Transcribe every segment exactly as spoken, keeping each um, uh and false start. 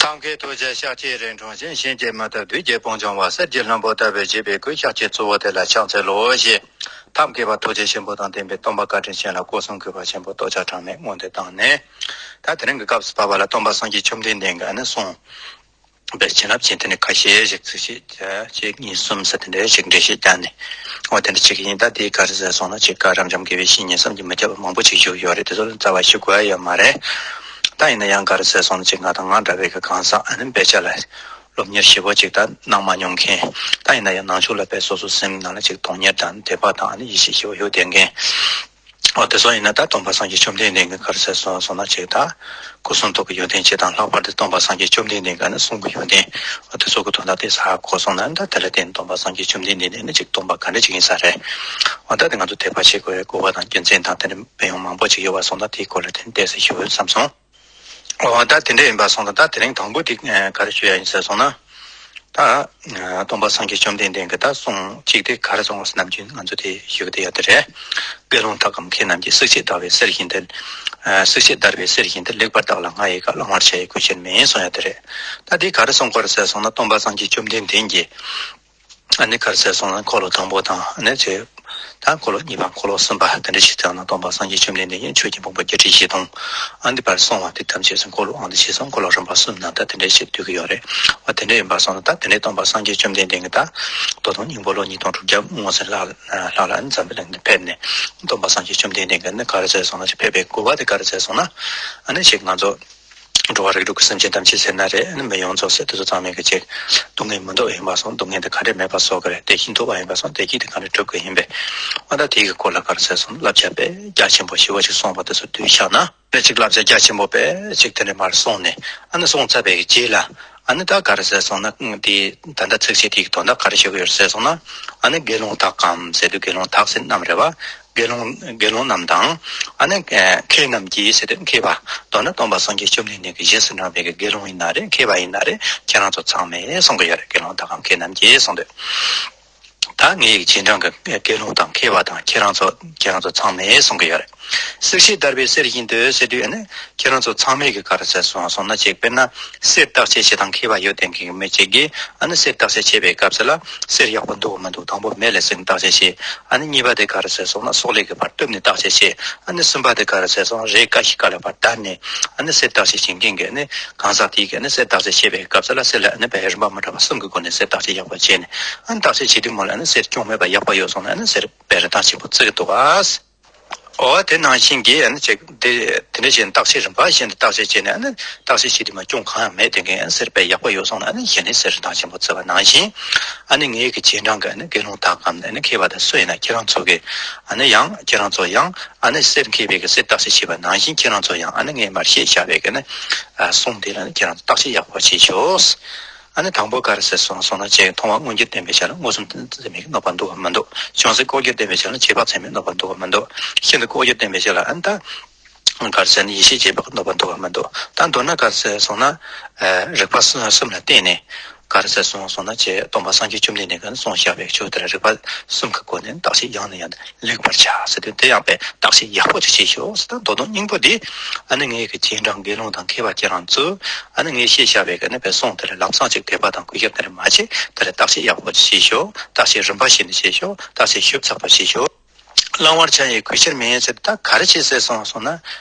ཐབས་མཁས་ཐུགས་རྗེ་ཤཱཀྱའི་རིང་འཁྲུངས་ཤིང་། གཞན་གྱིས་མི་ཐུབ་བདུད་ཀྱི་དཔུང་འཇོམས་པ། གསེར་གྱི་ལྷུན་པོ་ལྟ་བུའི་བཞད་པའི་སྐུ། ཤཱཀྱའི་གཙོ་བོ་དེ་ལ་ཕྱག་འཚལ་ལོ་ཞེས། ཐབས་མཁས་པ་ཐུགས་རྗེ་ཆེན་པོ་དང་ལྡན་པའི་སྟོན་པ་བཀའ་དྲིན་ཅན་ལ་སྐུ་གསུང་གུས་པ་ཆེན་པོས་བསྟོད་ཕྱག་གྲངས་མེད་སྔོན་དུ་བཏང་ནས། ད་དེ་རིང་གི་སྐབས་སུ་བབས་པ་ལ་སྟོན་པ་སངས་རྒྱས་བཅོམ་ལྡན་འདས་ཀྱི་ཨ་ནི་གསུང་པའི་བྱིན་རླབས་ཅན་དེ་ནི་ཁ་ཤས་ཤིག་ཚིག་ཤིག་གཅིག་གཉིས་གསུམ་ཟེར་དེ་འདྲའི་ཞིག་འགྲེལ་བཤད་བརྒྱབ་ནས། འོ་དེ་འདྲ་བྱེད་ཀྱི་ཡིན། ད་དེའི་ག་རེ་ཟེར་སོང་ན་ཅིག་ག་རབ་འབྱམས་དགེ་བའི་བཤེས་གཉེན་བསམ་གྱིས་མི་ཁྱབ་པ་མང་པོ་ཅིག་བཞུགས་ཡོད་རེད། དེ་ཚོ་ལ་རྩ་བ་ཞུ་དགོས་ཡ་ཡོད་མ་རེད། ད་ཡིན་ན་ཡང་ག་རེ་ཟེར་སོང་ན་ཅིག་ང་དང་ང་འདྲ་བའི་གི་གང་ཟག་ཨ་ནི་དཔེ་ཆ་ལ་སློབ་གཉེར་ཞིབ་པོ་ཅིག་ད་གནང་མ་མྱོང་མཁན། ད་ཡིན་ན་ཡང་ནང་ཆོས་ལ་དཔེ་སོ་སོའི་སེམས་ནང་ལ་ཅིག་དོན་གཉེར་དང་དད་པ་དང་ཨ་ནི་ཡིད་ཆེས་ཞེ་པོ་ཡོད་བསྡད་མཁན། འོ་དེ་ཚོ་ཡིན་ན་ད་སྟོན་པ་སངས་རྒྱས་བཅོམ་ལྡན་འདས་ཀྱིས་ག་རེ་ཟེར་སོང་སོང་ན་ཅིག་ད་སྐུ་གསུང་ཐུགས་ཀྱི་ཡོན་ཏན་སྤྱི་དང་། ལྷག་པར་དུ་སྟོན་པ་སངས་རྒྱས་བཅོམ་ལྡན་འདས་ཀྱི་ཨ་ནི་གསུང་གི་ཡོན་ཏན། འོ་དེ་ཚོ་གི་དོན་དག་དེ་ཧ་གོ་སོང་ན་ད་དེ་ལ་བརྟེན་སྟོན་པ་སངས་རྒྱས་བཅོམ་ལྡན་འདས་ནི་ཨ་ནི་ཅིག་སྟོན་པ་ག་འདྲ་ཅིག་ཡིན་ས་རེད། འོ་ད་དེ་ང་ཚོ་དད་པ་བྱེད་དགོས་པའི་དགོས་པ་དང་རྒྱུ་མཚན་དང་དེ་འདྲ་དཔེ་ཡང་མང་པོ་ཅིག་ཡོད་པ་སོང་ན་དེའི་སྐོར་ལ་དེ་ནི་བལྟས་ས་ཞུ་འོས་བསམ་སོང་། འོ་ད་དེ་འདྲ་ཡིན་པ་སོང་ཙང་ད་དེ་རིང་དང་པོ་དེ་ཨ་ག་རེ་ཞུ་ཡ་ཡིན་ཟེར་སོང་ན། ད་ཨ་སྟོན་པ་སངས་རྒྱས་བཅོམ་ལྡན་འདས་ཀྱིས་ད་གསུང་གཅིག་དེ་ག་རེ་གསུངས་པ་ཟེར་ནམ་རྒྱུན་ང་ཚོ་དེ་ཞུ་གི་དེ་ཡོད་དེ་རེད། དགེ་སློང་དག་གམ་མཁས་རྣམས་ཀྱིས། སྲེག་བཅད་བརྡར་བའི་གསེར་བཞིན་དུ། ཨ་སྲེག་བཅད་བརྡར་བའི་གསེར་བཞིན་དུ། ལེགས་པར་བརྟགས་ལ་ང་ཡི་བཀའ། བླང་བར་བྱ་ཡི་གུས་ཕྱིར་མིན། གསུངས་ཡོད་དེ་རེད། ད་དེ་ག་རེ་གསུངས་པ་རེད་ཟེར་སོང་ན་སྟོན་པ་སངས་རྒྱས་བཅོམ་ལྡན་འདས་ཀྱིས། ཨ་ནི་ག་རེ་ཟེར་སོང་ན་འཁོར་ལོ་དང་པོ་དང་ཨ་ནི་ཚེ། ད་འཁོར་ལོ་གཉིས་པ་འཁོར་ལོ་གསུམ་པ་དེ་འདྲ་ཞིག་ཚང་ན་སྟོན་པ་སངས་རྒྱས་བཅོམ་ལྡན་འདས་ཀྱིས་ཆོས་ཀྱི་ཕུང་པོ་བརྒྱད་ཁྲི་བཞི་སྟོང་ཨ་འདི་བར་གསུངས་པ་དེ་ཐམས་ཅད་སུ་འཁོར་ལོ་དབང་དུ་བྱས་སོང་། འཁོར་ལོ་རིམ་པ་གསུམ་ནང་ད་དེ་འདྲ་ཞིག་འདུས་ཀྱི་ཡོད་རེད། འོ་དེ་འདྲ་ཡིན་པ་སོང་ན་ད་དེ་འདྲའི་སྟོན་པ་སངས་རྒྱས་བཅོམ་ལྡན་འདས་ཀྱིས་ད་ད་དུང་སྙིང་པོ་ལོ་ཉིས་སྟོང་དྲུག་བརྒྱ་སྔོན་ཟེར་ལྷག་ལྷག་ལ་ཨ་ནི་འཛམ་བུའི་གླིང་དུ་ཕེབས་ནས་སྟོན་པ་སངས་རྒྱས་བཅོམ་ལྡན་འདས་ཀྱིས་ནི་ག་རེ་ཟེར་སོང་ན་ཕེབས་པའི་དགོས་པ་དེ་ག་རེ་ཟེར་སོང་ན་ཨ་ནི་ཞིག་ང་ཚོ། འགྲོ་བ་རིགས་དྲུག་གི་སེམས་ཅན་ཐམས་ཅད་ཟེར་ན་རེད། ཨ་ནི་མི་ཡོངས་རྫོགས་ཟེར་དེ་ཚོ་ཚང་མས་ཀྱི་ཅིག་སྡུག་བསྔལ་མི་འདོད་པ་ཡིན་པ་སོང་། སྡུག་བསྔལ་དེ་ག་འདྲས་མེད་པ་བཟོ་གི་རེད། བདེ་སྐྱིད་འདོད་པ་ཡིན་པ་སོང་། བདེ་སྐྱིད་དེ་ག་འདྲས་སྒྲུབ་དགོས་ཡིན་པས། ཨ་ད་དེའི་གི་སྐོར་ལ་ག་རེ་ཟེར་སོང་། བསླབ་བྱ་དཔེ་རྒྱ་ཆེན་པོ་ཞེ་པོ་ཅིག་གསུངས་པ་དེ་ཚོ་བསྡུས་བཞག་ན་དཔེ་ཅིག་བསླབ་བྱ་རྒྱ་ཆེན་པོ་དཔེ་ཅིག་དེ་འདྲས་མར་གསུངས་ནས་ཨ་ནི་གསུངས་ཚར་བའི་གི་རྗེས་ལ་ཨ་ནི་ད་ག་རེ་ཟེར་སོང་ན་དེ་ད་ལྟ་ཚིགས་བཅད་དེའི་གི་དོན་དག་ག་རེ་བཤད་གི་ཡོད་ཟེར་སོང་ན་ཨ་ནི་དགེ་སློང་དག་གམ་ཟེར་དུས་དགེ་སློང་དག་ཟེར་རྣམས་རེད་བ། དགེ་སློང་དགེ་སློང་རྣམས་དང་། ཨ་ནི་ཨ་མཁས་རྣམས་ཀྱིས་ཟེར་དུས་མཁས་པ། མདོར་ན་སྟོན་པ་སངས་རྒྱས་བཅོམ་ལྡན་འདས་ཀྱི་རྗེས་སུ་འབྲངས་པའི་དགེ་སློང་ཡིན་ན་རེད། མཁས་པ་ཡིན་ན་རེད། ཁྱེད་རང་ཚོ་ཚང་མས་གསུང་གི་ཡོད་རེད། དགེ་སློང་དག་གམ་མཁས་རྣམས་ཀྱིས་གསུངས་དུས། ད་ངའི་རྗེས་འབྲང་གི་དགེ་སློང་དང་མཁས་པ་དང་ཁྱེད་རང་ཚོ་ཁྱེད་རང་ཚོ་ཚང་མས་གསུང་གི་ཡོད་རེད། སྲེག་བཅད་བརྡར་བའི་གསེར་བཞིན་དུ་ཟེར་དུས་ཨ་ནི་ཁྱེད་རང་ཚོ་ཚང་མས་ཀྱི་ག་རེ་ཟེར་སོང་སོང་ན་ཅིག་དཔེར་ན་གསེར་བརྟག་དཔྱད་བྱེད་སྟངས་མཁས་པ་ཡོད་བསྡད་མཁན་གྱི་མི་གཅིག་གིས་ཨ་ནི་གསེར་བརྟག་དཔྱད་བྱེད་པའི་སྐབས་སུ་ལ་གསེར་ཡག་པོ་འདུག་གམ་མི་འདུག་དང་པོ་མེ་ལ་བསྲེགས་ནས་བརྟག་དཔྱད་བྱེད། ཨ་ནི་གཉིས་པ་དེ་ག་རེ་ཟེར་སོང་ན་སོག་ལེ་གི་བར་གཏུབས་ནས་བརྟག་དཔྱད་བྱེད། ཨ་ནི་གསུམ་པ་དེ་ག་རེ་ཟེར་སོང་རས་དཀར་ཞིག་དཀར་ལ་བར་བརྡར་ནས་ཨ་ནི་གསེར་བརྟག་དཔྱད་བྱེད་མཁན་གྱི་ཨ་ནི་གང་ཟག་དེ་གིས་ཨ་ནི་གསེར་བརྟག་དཔྱད་བྱེད་པའི་སྐབས་སུ་ལ་གསེར་ལ་ཨ་ནི་བའི་རིམ་པ་མི་འདྲ་བ་གསུམ་གྱི་སྒོ་ནས་གསེར་བརྟག་དཔྱད་ཡག་པོ་བྱས་ནས་ཨ་ནི་བརྟག་དཔྱད་བྱེད་དུས་མོ་ལ་ཨ་ནི་གསེར་གྱོང་མེད་པ་ཡག་པོ་ཡོད་སོང་ན་ཨ་ནི་གསེར་བའི་རིན་ཐང་ཆེན་པོ་བརྩི་གི་འདུག་ག་འོ་དེ་ནང་བཞིན་གྱི་ཨ་ནི་ཅིག་དེ་དེ་འདྲ་བྱས་ནས་བརྟག་དཔྱད་རིམ་པ་བཞིན་དུ་བརྟག་དཔྱད་བྱས་ནས་ཨ་ནི་བརྟག་དཔྱད་བྱེད་དུས་མ་གྱོང་གང་ཡང་མེད་དེ་འགན་ཨ་ནི་གསེར་དཔེ་ཡག་པོ་ཡོད་སོང་ན་ཨ་ནི་གཞི་ནས་གསེར་བདག་ཆེན་པོ་བརྩི་བ་ནང་བཞིན་ཨ་ནི་ངའི་གི་རྗེས་འབྲང་གི་ཨ་ནི་དགེ་སློང་དག་གམ་ཨ་ནི་མཁས་པ་དང་སུ་ཡིན་ན་ཁྱེད་རང་ཚོ་གི་ཨ་ནི་ཡང་ཁྱེད་རང་ཚོ་ཡང་ཨ་ནི་གསེར་མཁས་པའི་གི་གསེར་བརྟག་དཔྱད་བྱེད་པ་ནང་བཞིན་ཁྱེད་རང་ཚོ་ཡང་ཨ་ནི་ངས་མར་བཤད་བཞག་པའི་གི་ཨ་ནི་གསུང་དེ་ལ་ཨ་ནི་ཁྱེད་རང་ཚོ་བརྟག་དཔྱད་ཡག་པོ་བྱེད་ཤོག་ཨ་ནི་དང་པོ་ག་རེ་ཟེར་སོང་སོང་ན་ཅིག་མཐོང་བ་མངོན་གྱུར་བསྟན་པའི་ཆ་ལ་མངོན་སུམ་དུ་ཚད་མའི་གནོད་པ་འདུག་གམ་མི་འདུག་ཅུང་ཟད་ལྐོག་གྱུར་བསྟན་པའི་ཆ་ལ་རྗེས་དཔག་ཚད་མའི་གནོད་པ་འདུག་གམ་མི་འདུག་ཤིན་ཏུ་ལྐོག་གྱུར་བསྟན་པའི་ཆ་ལ་ཨ་ནི་ད། ག་རེ་ཟེར་ན་ཡིད་ཤེས་བྱེད་པ་གི་གནོད་པ་འདུག་གམ་མི་འདུག་ད་མདོར་ན་ག་རེ་ཟེར་སོང་ན། ཨ་རིགས་པ་གསུམ་གསུམ་ལ་བརྟེན་ནས་ག་རེ་ཟེར་སོང་སོང་ན་ཅེས་སྟོན་པ་སངས་རྒྱས་བཅོམ་ལྡན་འདས་ཀྱིས་གསུངས་བཞག་པའི་ཆོས་དེ་ལ་རིགས་པ་གསུམ་གྱི་སྒོ་ནས་བརྟག་དཔྱད་ཡང་ནས་ཡང་དུ་ལེགས་པར་བྱ་ཟེར་དུས་དེ་ཡང་དཔེ་བརྟག་དཔྱད་ཡག་པོ་ཅིག་བྱེད་ཤོག་ཟེར། ད་མདོ་དོན་སྙིང་པོ་འདི་ཨ་ནི་ངའི་གི་རྗེས་འབྲང་དགེ་སློང་དང་མཁས་པ་ཁྱེད་རང་ཚོས་ཨ་ནི་ངས་བཤད་བཞག་པའི་གི་ཨ་ནི་དཔེ་གསུང་དེ་ལ་ལམ་སང་ཅིག་དད་པ་དང་གུས་ཞབས་དེ་འདྲ་མ་བྱེད། དེ་ལ་བརྟག་དཔྱད་ཡག་པོ་ཅིག་བྱེད་ཤོག་བརྟག་དཔྱད་རིམ་པ་བཞིན་དུ་བྱེད་ཤོག་བརྟག་དཔྱད་ཞིབ་ཚགས་པོ་བྱེད་ཤོག་བླང་བར་བྱ་ཡི་གུས་ཕྱིར་མིན་ཟེར། ད་ག་རེ་བྱེད་ཟེར་སོང་སོང་ན།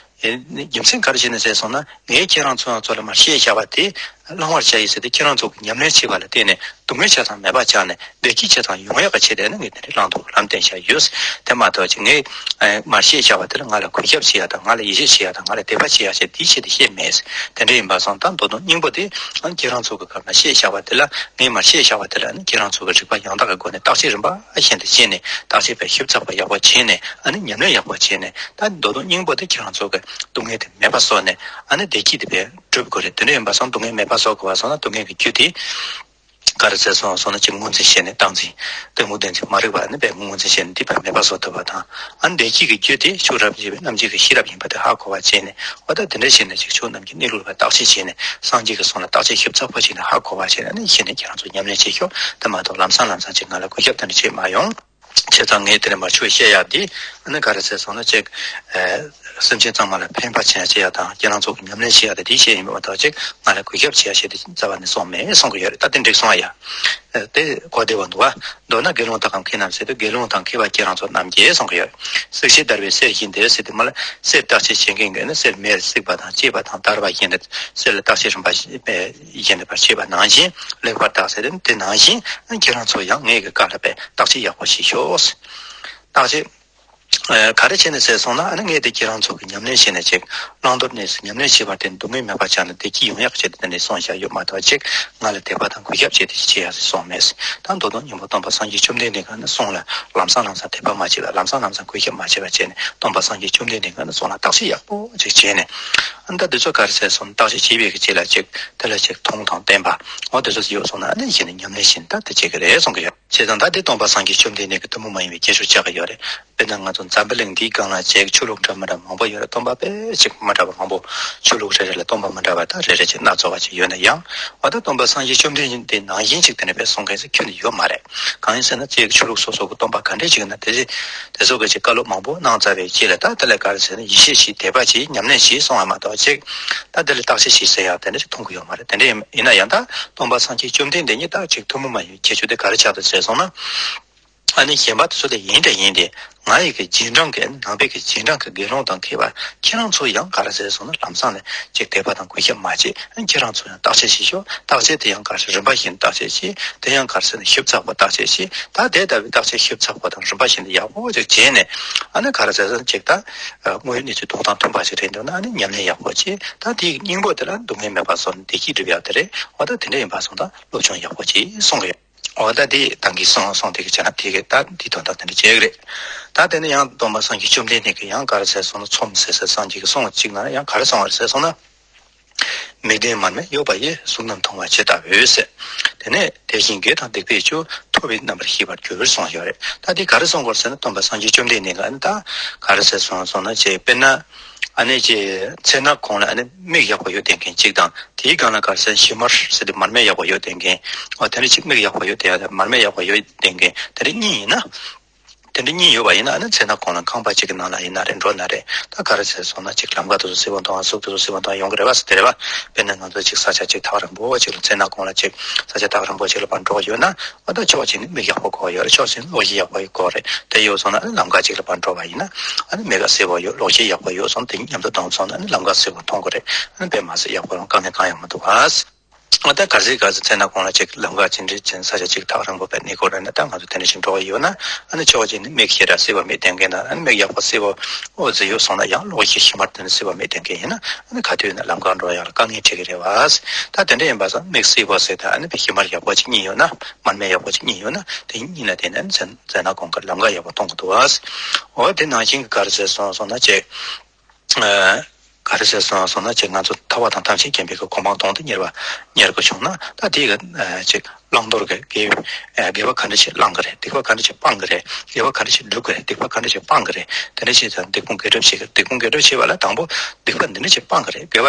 ཨེ་རྒྱུ་མཚན་ག་རེ་བྱས་ནས་ཟེར་སོང་ན། ངས་ཁྱེད་རང་ཚོ་ཚོ་ལ་མར་བཤད་བཞག་པ་དེ་བླང་བར་བྱ་ཡི་ཟེར་ཏེ་ཁྱེད་རང་ཚོ་གི་ཉམས་ལེན་བྱེད་པ་ལ་བརྟེན་ནས་སྡུག་བསྔལ་ཆ་ཚང་མེད་པ་བྱས་ནས་བདེ་སྐྱིད་ཆ་ཚང་ཡོང་ཡག་གི་ཆེད་དུ་ནི་ངས་དེ་འདྲའི་བླང་དོར་ལམ་བསྟན་བཞག་ཡོད། དེ་མ་གཏོགས་ཅིག་ངས་ཨེ་མར་བཤད་བཞག་པ་དེ་ལ་ང་ལ་གུས་ཞབས་བྱེད་ཡག་དང་ང་ལ་ཡིད་ཆེས་བྱེད་ཡག་དང་ང་ལ་དད་པ་བྱེད་ཡག་བྱས་དེའི་ཆེད་དུ་བཤད་མེད། དེ་འདྲ་ཡིན་པ་སོང་ཙང་མདོ་དོན་སྙིང་པོ་དེ་ཨ་ཁྱེད་རང་ཚོ་གི་སྐབས་ལ་བཤད་བཞག་པ་དེ་ལ་ངས་མར་བཤད་བཞག་པ་དེ་ལ་ནི་ཁྱེད་རང་ཚོ་གི་རིགས་པ་ཡང་དག་གི་སྒོ་ནས་བརྟག་དཔྱད་རིམ་པ་བཞིན་དུ་བྱས་ནས་བརྟག་དཔྱད་པའི་ཞིབ་ཚགས་པ་ཡག་པོ་བྱས་ནས་ཨ་ནི་ཉམས་ལེན་ཡག་པོ་བྱས་ནས། ད་མདོ་དོན་སྙིང་པོ་དེ་ཁྱེད་རང་ཚོ་གི་སྡུག་བསྔལ་དེ་མེད་པ་བཟོ་ནས་ཨ་ནི་བདེ་སྐྱིད་དེ་བས་སྒྲུབ་དགོས་རེད། དེ་འདྲ་ཡིན་པ་སོང་སྡུག་བསྔལ་མེད་པ་བཟོ་དགོས་པ་སོང་ན་སྡུག་བསྔལ་གྱི་རྒྱུ་དེ་ག་རེ་ཟེར་སོང་སོང་ན་ཅིག་སྔོན་འཛིན་བྱས་ནས་བཏང་འཛིན་གཏི་མུག་བདེན་འཛིན་མ་རིག་པ་ནི་བས་སྔོན་འཛིན་བྱས་ནས་འདི་བས་མེད་པ་བཟོ་ཐུབ་པ་དང་། ཨ་ནི་བདེ་སྐྱིད་ཀྱི་རྒྱུ་དེ་ཤུགས་རབ་འབྱེད་པའི་རྣམ་འབྱེད་ཀྱི་ཤེས་རབ་ཡིན་པ་དེ་ཧ་གོ་བ་བྱས་ནས། འོ་ད་དེ་འདྲ་བྱས་ནས་ཅིག་ཆོས་རྣམས་ཀྱི་གནས་ལུགས་ལ་བརྟག་དཔྱད་བྱས་ནས་སངས་རྒྱས་ཀྱི་གསུང་ལ་བརྟག་དཔྱད་ཞིབ་ཚགས་པོ་བྱས་ནས་ཧ་གོ་བ་བྱས་ནས་ཨ་ནི་གཞི་ནས་ཁྱེད་རང་ཚོ་ཉམས་ལེན་བྱེད་ཤོག་དེ་མ་གཏོགས་ལམ་སང་ལམ་སང་ཅིག་ང་ལ་གུས་ཞབས་དེ་འདྲ་བྱེད་མ་ཡོང་། བྱས་ཙང་ངས་དེ་ནས་མར་ཆོས་བཤད་ཡག་འདི་ཨ་ནི་ག་རེ་ཟེར་སོང་ན་ཅིག་ཨེ་ སེམས་ཅན་ཚང་མ་ལ་ཕན་པ་བྱེད་ཡ་བྱེད་ཡ་དང་ཁྱེད་རང་ཚོ་གི་ཉམས་ལེན་བྱེད་ཡ་དེ་དེའི་ཆེད་ཡིན་པ་མ་གཏོགས་ཅིག་ང་ལ་གུས་ཞབས་བྱེད་ཡ་ཆེད་དུ་རྩ་བ་ནས་སོང་མེད་གསུང་གི་ཡོད་རེད། ད་དེ་འགྲིག་སོང་ཨ་ཡ། དེ་གོ་བདེ་བ་འདུག་ཨ། མདོར་ན་དགེ་སློང་དག་གམ་མཁས་རྣམས་ཟེར་དུས་དགེ་སློང་དང་མཁས་པ་ཁྱེད་རང་ཚོ་རྣམས་ཀྱིས་གསུང་གི་ཡོད། གསེར་ཞལ་བརྡར་བའི་གསེར་བཞིན་ཏེ་ཟེར་དུས་མ་ལ་གསེར་བརྟག་དཔྱད་བྱེད་མཁན་གྱི་ནི་གསེར་མེར་གསིག་པ་དང་གཅེས་པ་དང་བརྡར་བ་བཞིན་ཏེ་གསེར་ལ་བརྟག་དཔྱད་རིམ་པ་བཞིན་ཏེ་བར་བྱེད་པ་ནང་བཞིན་ལེགས་པར་བརྟག་ཟེར་དུས་དེ་ནང་བཞིན་ཁྱེད་རང་ཚོ་ཡང་ངེད་ཀྱི་བཀའ་ལ་བརྟག་དཔྱད་ཡག་པོ་ཞིག་ཤོག། བརྟག་དཔྱད། ཨ། ག་རེ་བྱས་ནས་ཟེར་སོང་ན་ཨ་ནི་ངས་དེ་ཁྱེད་རང་ཚོ་གི་ཉམས་ལེན་བྱས་ནས་ཅིག་བླང་དོར་གནས་སུ་ཉམས་ལེན་བྱེད་པར་བརྟེན་སྡུག་བསྔལ་མེད་པར་བྱ་ན་བདེ་སྐྱིད་ཡོང་ཡག་ཆེད་དུ་དེ་འདྲ་གསུངས་བཞག་ཡོད་མ་གཏོགས་ཅིག་ང་ལ་དད་པ་དང་གུས་ཞབས་བྱས་ཏེ་ཅིག་བྱེད་ཡག་ཟེར་གསུངས་མེད། ད་མདོ་དོན་སྙིང་པོ་སྟོན་པ་སངས་རྒྱས་བཅོམ་ལྡན་འདས་ཀྱི་ནི་གསུང་ལ་ལམ་སང་ལམ་སང་དད་པ་མ་བྱས་པ་ལམ་སང་ལམ་སང་གུས་ཞབས་མ་བྱས་པ་བྱས་ནས་སྟོན་པ་སངས་རྒྱས་བཅོམ་ལྡན་འདས་ཀྱི་ནི་གསུང་ལ་བརྟག་དཔྱད་ཡག་པོ་ཅིག་བྱས་ནས་ཨ་ནི་ད་དེ་ཚོ་ག་རེ་ཟེར་སོང་བརྟག་དཔྱད་བྱས་པའི་གི་རྗེས་ལ་ཅིག་དེ་ལ་ཅིག་མཐོང་དང་བརྟེན་པ་འོ་དེ་ཚོ་ཡོད་སོང་ན་ཨ་ནི་གཞི་ནས་ཉམས་ལེན་བྱས་ནས་ད་དེ་བྱེད་ཀྱི་རེད་གསུང་གི་ཡོད། བྱས་ཙང་ད་འདི་སྟོན་པ་སངས་རྒྱས་བཅོམ་ལྡན་འདས་ཀྱི་ཐུན་མོང་མ་ཡིན་པའི་ཁྱད་ཆོས་ཆགས་ཀྱི་ཡོད་རེད། དཔེར་ན་ང་ཚོ་འཛམ་བུ་གླིང་འདིའི་སྒང་ལ་ཅིག་ཆོས་ལུགས་འདྲ་མི་འདྲ་མང་པོ་ཡོད་རེད། སྟོན་པ་དཔེ་ཅིག་མི་འདྲ་བ་མང་པོ་ཆོས་ལུགས་རེ་རེ་ལ་སྟོན་པ་མི་འདྲ་བ་ད་རེ་རེ་ཅིག་སྣ་ཚོགས་པ་ཅིག་ཡོད་ན་ཡང་འོ་ད་སྟོན་པ་སངས་རྒྱས་བཅོམ་ལྡན་འདས་ནང་བཞིན་ཅིག་དེ་འདྲ་དཔེ་གསུང་མཁན་ཞིག་ཁྱོན་ནས་ཡོད་མ་རེད། གང་ཡིན་ཟེར་ན་ཅིག་ཆོས་ལུགས་སོ་སོ་གི་སྟོན་པ་ག་འདྲས་ཅིག་ཡིན་ན་དེ་ཅིག་དེ་ཚོ་གི་ཅིག་བཀའ་སློབ་མང་པོ་གནང་ཚར་བའི་རྗེས་ལ་ད་དེ་ལ་ག་རེ་ཟེར་ན་ཡིད་ཆེས་ཤིག་དད་པ་ཅིག་ཉམས་ལེན་ཞིག་སོང་བ་མ་གཏོགས་ཅིག་ད་དེ་ལ་བརྟག་དཔྱད་ཞིག་ཟེར་ཡག་དེ་འདྲ་ཅིག་མཐོང་གི་ཡོད་མ་རེད། དེ་འདྲ་ཡིན་ན་ཡང་ད་སྟོན་པ་སངས་རྒྱས་བཅོམ་ལྡན་འདས་ཉིད་ད་ཅིག་ཐུན་མོང་མ་ཡིན་ཁྱད་ཆོས་དེ་ག་རེ་ཆགས་འདུག་ཟེར་སོང་ན། ཨ་ནི་གཞན་པ་དེ་ཚོ་དེ་ཡིན་དེ་ཡིན་ཏེ་ང་ཡི་གི་རྗེས་འབྲང་གི་ནང་པའི་གི་རྗེས་འབྲང་གི་དགེ་སློང་དང་མཁས་པ་ཁྱེད་རང་ཚོ་ཡང་ག་རེ་ཟེར་སོང་ན་ལམ་སང་ནས་ཅིག་དད་པ་དང་གུས་ཞབས་མ་བྱེད། ཨ་ནི་ཁྱེད་རང་ཚོ་ཡང་བརྟག་དཔྱད་བྱེད་ཤོག། བརྟག་དཔྱད་དེ་ཡང་ག་རེ་ཟེར་རིམ་པ་བཞིན་བརྟག་དཔྱད་བྱེད། དེ་ཡང་ག་རེ་ཟེར་ན་ཞིབ་ཚགས་པོ་བརྟག་དཔྱད་བྱེད། ད་དེ་ལྟ་བུའི་བརྟག་དཔྱད་ཞིབ་ཚགས་པོ་དང་རིམ་པ་བཞིན་དུ་ཡག་པོ་ཅིག་བྱས་ནས་ཨ་ནི་ག་རེ་ཟེར་ན་ཅིག་ད་དངོས་ཡོད་གནས་ཚུལ་དོན་དང་མཐུན་པ་ཞིག་རེད་འདུག་ན་ཨ་ནི་ཉམས་ལེན་ཡག་པོ་བྱེད། ད་དེའི་སྙིང་པོ་དེ་ལ་སྡུག་བསྔལ་མེད་པ་སོགས་ནི་བདེ་སྐྱིད་སྒྲུབ་ཡག་དེ་རེད། འོ་ད་དེ་འདྲ་ཡིན་པ་སོང་ཙང་སློབ་སྦྱོང་ཡག་པོ་བྱེད་གསུང་གི་ཡོད། འོ་ད་དེ་ད་གིན་གསུང་གསུང་དེ་གི་བྱས་ན་དེ་གི་ད་དེ་དོན་དག་དེ་འདྲ་བྱེད་གི་རེད། ད་དེ་ནི་ཡང་སྟོན་པ་སངས་རྒྱས་བཅོམ་ལྡན་འདས་ཀྱིས་ཡང་ག་རེ་ཟེར་སོང་ན་ཚོམས་ཟེར་ཟེར་སངས་རྒྱས་ཀྱི་གསུང་གཅིག་ན་ཡང་ག་རེ་གསུངས་པ་རེད་ཟེར་སོང་ན། མིག་ལྡན་མར་མེ་གཡོ་བ་ཡིས། གཟུགས་རྣམས་མཐོང་བ་ཇི་ལྟ་བུ་ཟེར། དེ་ནས་དེ་བཞིན་དགེ་དང་སྡིག་པའི་རྒྱུ། ཐོབ་པའི་རྣམ་པར་ཤེས་པར་འགྱུར་གསུངས་ཡོད་རེད། ད་འདི་ག་རེ་གསུངས་དགོས་ཟེར་ན་སྟོན་པ་སངས་རྒྱས་བཅོམ་ལྡན་འདས་ཀྱིས་ཨ་ནི་ད་ག་རེ་ཟེར་སོང་སོང་ན་ཅེས་དཔེར་ན་ཨ་ནི་ཅེས་མཚན་ནག་གོང་ལ་ཨ་ནི་མིག་ཡག་པོ་ཡོད་བསྡད་མཁན་གཅིག་དང་དེའི་སྒང་ལ་ག་རེ་ཟེར་ན་ཞི་མར་ཟེར་དུས་མར་མེ་ཡག་པོ་ཡོད་བསྡད་མཁན་འོ་དེ་འདྲ་ཅིག་མིག་ཡག་པོ་ཡོད་བསྡད་ཡ་དང་མར་མེ་ཡག་པོ་ཡོད་བསྡད་མཁན་དེ་འདྲ་གཉིས་ཡིན་ན། དེ་འདྲ་གཉིས་ཡོད་པ་ཡིན་ན་ཨ་ནི་མཚན་ནག་གོང་ལ་ཁང་པ་གཅིག་གི་ནང་ལ་ཡིན་ན་རེད་འགྲོ་ན་རེད། ད་ག་རེ་ཟེར་སོང་ན་ཅིག་ལམ་ཁ་དེ་ཚོ་སེར་པོ་མཐོང་བ་གཟུགས་དེ་ཚོ་སེར་པོ་མཐོང་ཡོང་གི་རེད་བ་ཟེར་དེ་རེད་བ། དཔེར་ན་ང་ཚོ་ཅིག་ས་ཆ་ཅིག་ཐག་རིང་པོ་ཅིག་ལ་མཚན་ནག་གོང་ལ་ཅིག་ས་ཆ་ཐག་རིང་པོ་ཅིག་ལ་ཕར་འགྲོ་ཡོད་ན་ཨ་ད་ཕྱོགས་གཅིག་ནས་མིག་ཡག་པོ་དགོས་ཡོད་རེད། ཕྱོགས་གཅིག་ནས་གློག་ཤེལ་ཡག་པོ་དགོས་རེད། དེ་ཡོད་སོང་ན་ཨ་ནི་ལམ་ཁ་ཅིག་ལ་ཕར་འགྲོ་བ་ཡིན་ན་ཨ་ནི་མིག་ག་སེར་པོ་ཡོད་གློག་ཤེལ་ཡག་པོ་ཡོད་སོང་དེ་མཉམ་དུ་བསྡོམས་སོང་ན་ཨ་ནི་ལམ་ཁ་སེར་པོ་མཐོང་གི་རེད། ཨ་ནི་དཔེ་མ་སྲིད་ཡག་པོ་རང་དཀའ་ངལ་གང་ཡང་མི་འདུག་བ། ཨ་ད་གལ་སྲིད་གལ་སྲིད་མཚན་ནག་གོང་ལ་ཅིག་ལམ་ཁ་ཅིག་འདྲ་ཅིག་ས་ཆ་ཅིག་ཐག་རིང་པོ་བས་གནས་སྐོར་ར་ན་ད་ང་ཚོ་དེ་འདྲ་ཞིག་འགྲོ་གི་ཡོད་ན་ཨ་ནི་ཕྱོགས་གཅིག་ནས་མིག་ཞེ་དྲག་སེར་པོ་མེད་བསྡད་མཁན་དང་ཨ་ནི་མིག་ཡག་པོ་སེར་པོ་ཨོ་ཙི་ཡོད་སོང་ན་ཡང་གློག་ཤེལ་ཞི་མར་དེ་ནས་སེར་པོ་མེད་བསྡད་མཁན་ཡིན་ན་ཨ་ནི་ག་དུས་ན་ལམ་ཁ་འགྲོ་ཡག་ལ་དཀའ་ངལ་འཕྲད་ཀྱི་རེད་བ། ད་དེ་འདྲ་ཡིན་པ་སོང་མིག་སེར་པོ་ཟེར་ད་ཨ་ནི་ཞི་མར་ཡག་པོ་ཅིག་གཉིས་ཡོད་ན་མར་མེ་ཡག་པོ་ཅིག་གཉིས་ཡོད་ན་དེ་གཉིས་ལ་བརྟེན་ནས་མཚན་མཚན་ནག་གོང་གི་ལམ་ཁ་ཡག་པོ་མཐོང་གི་འདུག་བ། འོ་དེ་ནང་བཞིན་གྱི་ག་རེ་ཟེར་སོང་སོང་ན་ཅིག་ག་རེ་ཟེར་སོང་སོང་ན་ཅིག་ང་ཚོ་ཐར་པ་དང་ཐམས་ཅད་མཁྱེན་པའི་གོ་འཕང་དོན་དུ་གཉེར་བ་གཉེར་དགོས་བྱུང་ན་ད་དེ་ག་ཅིག་བླང་དོར་གྱི་དགེ་དགེ་བ་ག་འདྲ་ཞིག་བླང་གི་རེད། སྡིག་པ་ག་འདྲ་ཞིག་སྤང་གི་རེད། དགེ་བ་ག་འདྲ་ཞིག་སྒྲུབ་གི་རེད། སྡིག་པ་ག་འདྲ་ཞིག་སྤང་གི་རེད། དེ་འདྲ་ཞིག་དང་སྡིག་སྤོང་དགེ་སྒྲུབ་བྱེད་ཀྱི་སྡིག་སྤོང་དགེ་སྒྲུབ་བྱེད་ཀྱི་བ་ལ་དང་པོ་སྡིག་པ་འདི་འདྲ་ཞིག་སྤང་གི་རེད། དགེ་བ་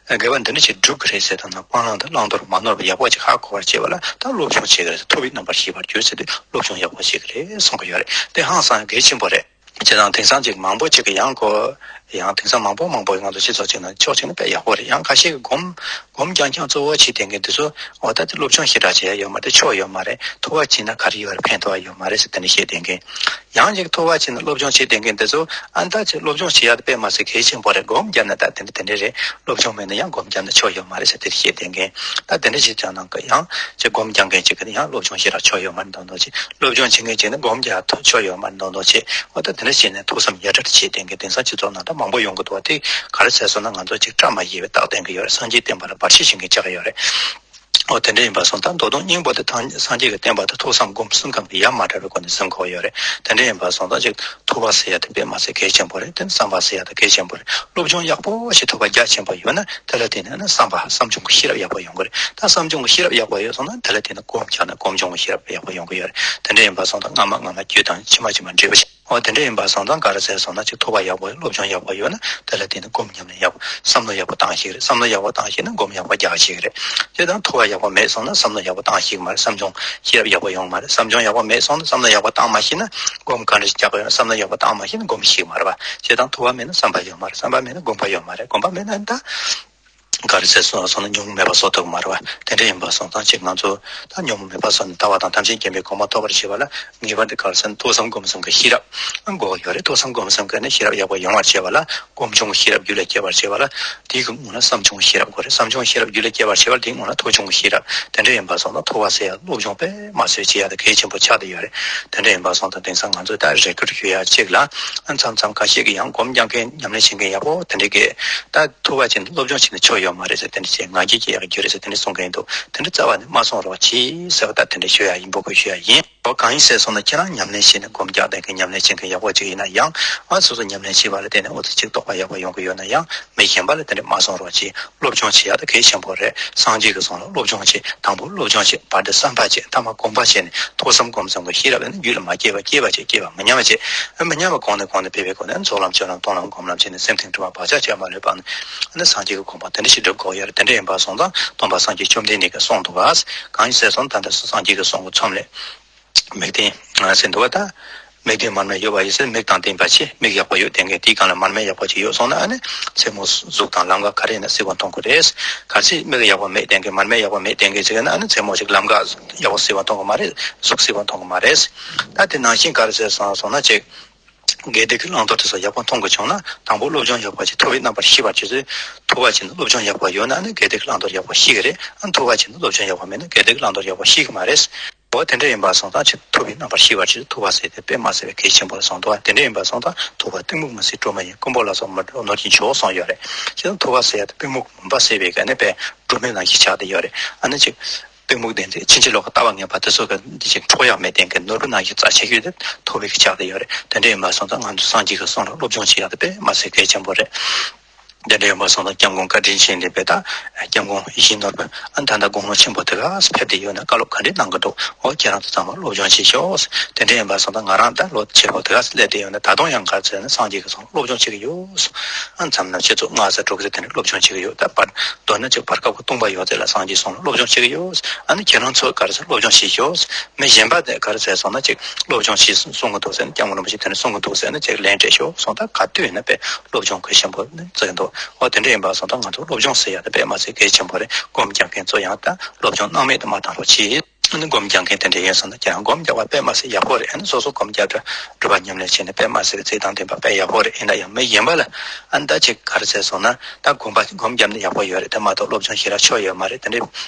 དགེ་བ་འདི་འདྲ་ཞིག་སྒྲུབ་ཀྱི་རེད་ཟེར་དང་ན་སྤང་བླང་དང་བླང་དོར་མ་ནོར་བ་ཡག་པོ་ཅིག་ཧ་གོ་བར་བྱེད་པ་ལ་ད་སློབ་སྦྱོང་བྱེད་ཀྱི་རེད། ཐོབ་པའི་རྣམ་པར་ཤེས་པར་འགྱུར་ཟེར་དུས་སློབ་སྦྱོང་ཡག་པོ་བྱེད་ཀྱི་རེད་གསུང་གི་ཡོད་རེད། དེ་ཧང་སང་གལ་ཆེན་པོ་རེད། བྱས་ཙང་དེང་སང་ཅིག་མང་པོ་ཅིག་གི་ཡང་གོ་ཡང་དེང་སང་མང་པོ་མང་པོ་ང་ཚོ་སྤྱི་ཚོགས་ཅིག་ནང་ཕྱོགས་གཅིག་ནས་དཔེ་ཡག་པོ་རེད། ཡང་ཁ་ཤས་ཀྱི་སྒོམ་སྒོམ་རྐྱང་རྐྱང་གཙོ་བོ་བྱེད་བསྡད་མཁན་དེ་ཚོ་འོ་ད་དེ་སློབ་སྦྱོང་ཞེ་དྲག་བྱེད་ཡ་ཡོད་མ་རེད། ཆོ་ཡོད་མ་རེད། ཐོབ་པ་བྱས་ན་ག་རེ་ཡོད་རེད། ཕན་ཐོགས་ཡ་ཡོད་མ་རེད་ཟེར་དེ་འདྲ་བཤད་བསྡད་མཁན། ཡང་ཅིག་ཐོབ་པ་བྱས་ན་སློབ་སྦྱོང་བྱེད་བསྡད་མཁན་དེ་ཚོ་ཨ་ད་ཅིག་སློབ་སྦྱོང་བྱེད་ཡ་དེ་དཔེ་མ་སྲིད་གལ་ཆེན་པོ་རེད། སྒོམ་བརྒྱབ་ན་ད་དེ་འདྲ་དེ་འདྲ་རེད། སློབ་སྦྱོང་མེད་ན་ཡང་སྒོམ་བརྒྱབ་ན་ཆོ་ཡོད་མ་རེད་ཟེར་དེ་འདྲ་བཤད་བསྡད་མཁན། ད་དེ་འདྲ་ཞིག་ཀྱང་ནང་གི་ཡང་ཅིག་སྒོམ་རྒྱག་མཁན་ཅིག་གི་ཡང་སློབ་སྦྱོང་ཞེ་དྲག་ཆོ་ཡོད་མ་རེད་མདོག་མདོག་ཅིག་སློབ་སྦྱོང་བྱེད་མཁན་ཅིག་ནི་སྒོམ་རྒྱག་ཐུབ་ཆོ་ཡོད་མ་རེད་མདོག་མདོག་ཅིག་འོ་ད་དེ་འདྲ་བྱས་ནས་ཐུགས་བསམ་ཡ་བྲལ་བྱེད་བསྡད་མཁན་དེང་སང་སྤྱི་ཚོགས་ནང་ད་མང་པོ་ཡོང་གི་འདུག་བ། དེ་ག་རེ་ཟེར་སོང་ན་ང་ཚོ་ཅིག་བཀྲ་མ་ཤིས་པའི་རྟགས་བསྟན་གི་ཡོད་རེད། སངས་རྒྱས་བསྟན་པ་ལ་བར་ཆད་བྱེད་མཁན་ཅིག་ཡོད་རེད། འོ་དེ་འདྲ་ཡིན་པ་སོང་ཙང་མདོ་དོན་སྙིང་པོ་དེ་ཐང་སངས་རྒྱས་ཀྱི་བསྟན་པ་དེ་ཐུགས་བསམ་སྒོམ་གསུམ་གང་གི་ཡ་མ་བྲལ་བའི་སྒོ་ནས་སེམས་ཁོག་ཡོད་རེད། དེ་འདྲ་ཡིན་པ་སོང་ཙང་ཅིག་ཐོབ་པ་ཟེར་ཡ་དེ་དཔེ་མ་ཟད་གལ་ཆེན་པོ་རེད། དེ་ནི་བསམ་པ་ཟེར་ཡ་དེ་གལ་ཆེན་པོ་རེད། སློབ་སྦྱོང་ཡག་པོ་ཞིག་ཐོབ་པ་རྒྱ་ཆེན་པོ་ཡོད་ན་དེ་ལ་བརྟེན་ནས་ནི་བསམ་པ་བསམ་བྱུང་གི་ཤེས་རབ་ཡག་པོ་ཡོང་གི་རེད། ད་བསམ་བྱུང་གི་ཤེས་རབ་ཡག་པོ་ཡོད་སོང་ན་དེ་ལ་བརྟེན་ནས་སྒོམ་རྒྱག་ན་སྒོམ་བྱུང་གི་ཤེས་རབ་ཡག་པོ་ཡོང་གི་ཡོད་རེད། དེ་འདྲ་ཡིན་པ་སོང་ཙང་སྔ་མ་སྔ་མ་རྒྱུ་དང་ཕྱི་མ་ཕྱི་མ་འབྲས་བུ་ཞིག་འོ་དེ་འདྲ་ཡིན་པ་སོང་ཙང་ག་རེ་ཟེར་སོང་ན་ཅིག་ཐོབ་པ་ཡག་པོ་སློབ་སྦྱོང་ཡག་པོ་ཡོད་ན་དེ་ལ་བརྟེན་ནས་སྒོམ་ཉམས་ལེན་ཡག་པོ་ བསམ་བློ་ཡག་པོ་བཏང་ཤེས་རེད། བསམ་བློ་ཡག་པོ་བཏང་ཤེས་ན་སྒོམ་ཡག་པོ་རྒྱག་ཤེས་རེད། དེ་དང་ཐུགས་ཀ་ཡག་པོ་མེད་སོང་ན་བསམ་བློ་ཡག་པོ་བཏང་ཤེས་མ་རེད། བསམ་བྱུང་ཤེས་རབ་ཡག་པོ་ཡོང་མ་རེད། བསམ་བྱུང་ཡག་པོ་མེད་སོང་ན་བསམ་བློ་ཡག་པོ་བཏང་མ་ཤེས་ན་སྒོམ་ག་འདྲ་ཞིག་རྒྱག་གི་ཡོད། བསམ་བློ་ཡག་པོ་བཏང་མ་ཤེས་ན་སྒོམ་ཤེས་མ་རེད་བ། དེ་དང་ཐུགས་ཀ་མེད་ན་བསམ་པ་ཡོད་མ་རེད། བསམ་པ་མེད་ན་སྒོམ་པ་ཡོད་མ་རེད། སྒོམ་པ་མེད་ན་ད། ག་རེ་ཟེར་སོང་སོང་ན་ཉོན་མོངས་མེད་པ་བཟོ་ཐུབ་མ་རེད་བ། དེ་འདྲ་ཡིན་པ་སོང་ཙང་ཅིག་ང་ཚོ་ད་ཉོན་མོངས་མེད་པ་བཟོ་ནས་ལྟ་བ་དང་ཐམས་ཅད་མཁྱེན་པའི་གོ་འཕང་ཐོབ་པར་བྱེད་པ་ལ་ངེས་པར་དུ་ག་རེ་ཟེར་ན་ཐོས་བསམ་སྒོམ་གསུམ་གྱི་ཤེས་རབ་དགོས་ཀྱི་ཡོད་རེད། ཐོས་བསམ་སྒོམ་གསུམ་གྱི་ནི་ཤེས་རབ་ཡག་པོ་ཡོང་བར་བྱེད་པ་ལ་སྒོམ་བྱུང་གི་ཤེས་རབ་རྒྱུད་ལ་སྐྱེ་བར་བྱེད་པ་ལ་དེའི་གི་སྔོན་ལ་བསམ་བྱུང་གི་ཤེས་རབ་དགོས་རེད། བསམ་བྱུང་གི་ཤེས་རབ་རྒྱུད་ལ་སྐྱེ་བར་བྱེད་པ་ལ་དེའི་སྔོན་ལ་ཐོས་བྱུང་གི་ཤེས་རབ། དེ་འདྲ་ཡིན་པ་སོང་ཙང་ཐོས་པ་ཟེར་ཡ་སློབ་སྦྱོང་དཔེ་མ་སྲིད་བྱེད་ཡ་དེ་གལ་ཆེན་པོ་ཆགས་བསྡད་ཡོད་རེད། དེ་འདྲ་ཡིན་པ་སོང་ཙང་དེང་སང་ང་ཚོས་ད་རེ་སྐུལ་ཞུ་ཡ་གཅིག་ལ། མཚམས་མཚམས་ཁ་ཤས་ཀྱིས་ཡང་སྒོམ་རྒྱག་མཁན་ཉམས་ལེན་བྱེད་མཁན་ཡག་པོ་དེ་འདྲ་གིས་ད་ཐུགས་ཁ་ཅིག་སློབ་སྦྱོང་བྱས་ནས་ཆོ་ཡོད་མ་རེད་ཟེར། དེ་འདྲ་བྱས་ང་རྒྱལ་སྐྱེ་ཡག་རྒྱུ་རེད་ཟེར། དེ་འདྲ་གསུང་མཁན་འདུག་དེ་འདྲ་རྩ་བ་ནས་མ་གསུང་རོགས་གྱིས་ཟེར་བ་ད་དེ་འདྲ་ཞུ་ཡ་ཡིན། འབོད་སྐུལ་ཞུ་ཡ་ཡིན། འོ་གང་ཡིན་ཟེར་སོང་ན་ཁྱེད་རང་ཉམས་ལེན་བྱས་ནས་སྒོམ་རྒྱག་བསྡད་མཁན་ཉམས་ལེན་བྱེད་མཁན་ཡག་པོ་ཅིག་ཡིན་ན་ཡང་ཨ་སོ་སོ་ཉམས་ལེན་བྱས་པ་ལ་བརྟེན་ནས་འོ་ཙི་ཅིག་རྟོགས་པ་ཡག་པོ་ཡོང་གི་ཡོད་ན་ཡང་མི་གཞན་པ་ལ་དེ་འདྲ་མ་གསུང་རོགས་གྱིས། སློབ་སྦྱོང་བྱེད་ཡག་དེ་གལ་ཆེན་པོ་རེད། སངས་རྒྱས་ཀྱིས་གསུངས་ལ་སློབ་སྦྱོང་བྱེད། དང་པོ་སློབ་སྦྱོང་བྱེད། བར་དུ་བསམ་པ་བྱེད། ཐ་མ་སྒོམ་པ་བྱས་ནས་ཐོས་བསམ་སྒོམ་གསུམ་གྱི་ཤེས་རབ་ཡིན་ན་རྒྱུད་ལ་མ་སྐྱེས་པ་སྐྱེས་པ་བྱེད། སྐྱེས་པ་མི་ཉམས་པ་བྱེད། མི་ཉམས་པ་གོང་ནས་གོང་དུ་འཕེལ་བའི་སྒོ་ནས་ཚོགས་ལམ་སྤྱོད་ལམ་མཐོང་ལམ་སྒོམ་ལམ་བྱས་ནས་སེམས་གཏིང་དྲི་མ་བག་ཆགས་ཆད་མ་ལུས་པ་ནི་སངས་རྒྱས་ཀྱི་གོ་འཕང་དེ་འདྲ་ཞིག་འགྲུབ་དགོས་ཡོད་རེད། དེ་འདྲ་ཡིན་པ་སོང་ཙང་སྟོན་པ་སངས་རྒྱས་བཅོམ་ལྡན་འདས་ཀྱིས་གསུངས་འདུག་ག་གང་ཡིན་ཟེར་སོང་ད་ལྟ་སངས་རྒྱས་ཀྱིས་གསུངས་པ་ཚོམས་ལས། མིག་ལྡན་ཟེར་འདུག་བ་ད། མིག་ལྡན་མར་མེ་ཡོད་པ་ཡིན་ཟེར། མིག་དང་ལྡན་པ་བྱས། མིག་ཡག་པོ་ཡོད་བསྡད་མཁན་དེའི་སྒང་ལ་མར་མེ་ཡག་པོ་ཅིག་ཡོད་སོང་ན་ཨ་ནི་མཚན་མོ་གཟུགས་དང་ལམ་ཁ་ག་རེ་ཡིན་ན་གསལ་པོ་མཐོང་གི་རེད། གལ་སྲིད་མིག་ཡག་པོ་མེད་བསྡད་མཁན་མར་མེ་ཡག་པོ་མེད་བསྡད་མཁན་ཅིག་ཡིན་ན་ཨ་ནི་མཚན་མོ་ཅིག་ལམ་ཁ་ཡག་པོ་གསལ་པོ་མཐོང་གི་མ་རེད། གཟུགས་གསལ་པོ་མཐོང་གི་མ་རེད། ད་དེ་ནང་བཞིན་ག་རེ་ཟེར་སོང་སོང་ན་ཅིག་དགེ་སྡིག་གི་བླང་དོར་དེ་ཚོ་ཡག་པོ་མཐོང་དགོས་བྱུང་ན་དང་པོ་སློབ་སྦྱོང་ཡག་པོ་བྱེད། ཐུབ་པའི་རྣམ་པར་ཤེས་པར་བྱེད་ཚུལ། ཐུབ་པ་བྱས་ནས་སློབ་སྦྱོང་ཡག་པོ་ཡོད་ན་ནི་དགེ་སྡིག་གི་བླང་དོར་ཡག་པོ་ཤེས་ཀྱི་རེད། ཨ་ཐུབ་པ་བྱས་ནས་སློབ་སྦྱོང་ཡག་པོ་མེད་ན་དགེ་སྡིག་གི་བླང་དོར་ཡག་པོ་ཤེས་ཀྱི་མ་རེད། འོ་དེ་འདྲ་ཡིན་པ་སོང་ཙང་ཆེས་ཐུབ་པའི་རྣམ་པར་ཤེས་པར་བྱེད། ཐུབ་པ་ཟེར་དེ་དཔེ་མ་སྲིད་པའི་གལ་ཆེན་པོ་ལ་སོང་འདུག་དེ་འདྲ་ཡིན་པ་སོང་ཙང་ཐུབ་པ་གཏི་མུག་མི་སྲིད་སྒྲོན་མ་ཡིན། ཀུན་པོ་ལ་སོགས་མི་འགྲོ་ནོར་གྱི་མཆོག་གསུངས་ཡོད་རེད། བྱས་ཙང་ཐུབ་པ་ཟེར་ཡ་དེ་གཏི་མུག་མུན་པ་སེལ་བའི་ག་ནི་དཔེ་སྒྲོན་མེ་ནང་བཞིན་ཆགས་བསྡད་ཡོད་རེད། ཨ་ནི་ཅིག་གཏི་མུག་ལྡན་ཚེ་ཕྱིན་ཅི་ལོག་གི་ལྟ་བ་ངན་པ་དེ་ཚོ་གི་འདི་ཅིག་འཕྲོག་ཡག་མེད་བསྡད་མཁན་ནོར་བུ་ནང་བཞིན་རྩ་ཆེ་ཤོས་དེ་ཐུབ་པའི་གི་ཆགས་བསྡད་ཡོད་རེད། དེ་འདྲ་ཡིན་པ་སོང་ཙང་ང་ཚོ་སངས་རྒྱས་ཀྱི་གསུང་ལ་སློབ་སྦྱོང་བྱེད་ཡག་དེ་དཔེ་མ་སྲིད་གལ་ཆེན་པོ་རེད། དེ་འདྲ་ཡིན་པ་སོང་ཙང་སྐྱབས་མགོན་བཀའ་དྲིན་ཆེན་འདི་དཔེ་ད་སྐྱབས་མགོན་ཡིད་བཞིན་ནོར་བུ་ཨ་ད་ལྟ་དགུང་ལོ་ཆེན་པོ་དེ་ག་ཕེབས་བསྡད་ཡོད་ན་བཀའ་སློབ་ག་འདྲས་གནང་གི་འདུག་འོ་ཁྱེད་རང་ཚོ་ཚང་མ་སློབ་སྦྱོང་བྱེད་ཤོག་དེ་འདྲ་ཡིན་པ་སོང་ཙང་ང་རང་ད་ལོ་ཆེན་པོ་དེ་ག་སླེབས་བསྡད་ཡོད་ན་ད་དུང་ཡང་ག་ཚོད་ན་སངས་རྒྱས་ཀྱི་གསུང་སློབ་སྦྱོང་བྱེད་ཀྱི་ཡོད། ཨ་མཚམས་ནམ་ཕྱེད་ཚོ་ལྔ་ཙམ་དྲུག་ཙམ་དེ་ནས་སློབ་སྦྱོང་བྱེད་ཀྱི་ཡོད། ད་བར་མདོར་ན་ཅིག་བར་སྐབས་ཀྱི་སྟོང་པ་ཡོད་ཚད་ལ་སངས་རྒྱས་གསུང་ལ་སློབ་སྦྱོང་བྱེད་ཀྱི་ཡོད། ཨ་ནི་ཁྱེད་རང་ཚོ་ག་རེ་ཟེར་སློབ་སྦྱོང་བྱེད་ཤོག་མི་གཞན་པ་དེ་ག་རེ་ཟེར་སོང་ན་ཅིག་སློབ་སྦྱོང་བྱེད་གསུང་གི་འདུག་ཟེར་ན་སྐྱབས་མགོན་རིན་པོ་ཆེ་དེ་ནས་གསུང་གི་འདུག་ཟེར་ན་ཅིག་ལན་སྤྲད་ཤོག་གསུང་། ད་ག་དུས་ཡིན་ན་དཔེ་སློབ་སྦྱོང་གལ་ཆེན་པོ་ནི་བརྩི་གི་འདུག་འོ་དེ་འདྲ་ཡིན་པ་སོང་ཙང་ང་ཚོ་སློབ་སྦྱོང་ཟེར་ཡ་དེ་དཔེ་མ་ཚད་གལ་ཆེན་པོ་རེད། སྒོམ་རྒྱག་མཁན་ཚོ་ཡང་ད་སློབ་སྦྱོང་སྣང་མེད་དུ་མ་བཏང་རོགས་གྱིས། ཨ་ནི་སྒོམ་རྒྱག་མཁན་དེ་འདྲ་ཡིན་སོང་ན་ཀྱང་སྒོམ་རྒྱག་པ་དཔེ་མ་སྲིད་ཡག་པོ་རེད། ཨ་ནི་སོ་སོ་སྒོམ་རྒྱག་འདྲ་སྒྲུབ་པ་ཉམས་ལེན་བྱས་ནས་དཔེ་མ་སྲིད་པའི་ཚིག་དང་ལྡན་པ་དཔེ་ཡག་པོ་རེད། ཡིན་ན་ཡང་མི་གཞན་པ་ལ་ཨ་ནི་ད་ཅིག་ག་རེ་ཟེར་སོང་ན་ད་སྒོམ་པ་སྒོམ་རྒྱབ་ནས་ཡག་པོ་ཡོད་རེད། དེ་མ་གཏོགས་སློབ་སྦྱོང་ཞེ་དྲག་ཆོ་ཡོད་མ་རེད། དེ་འདྲའི་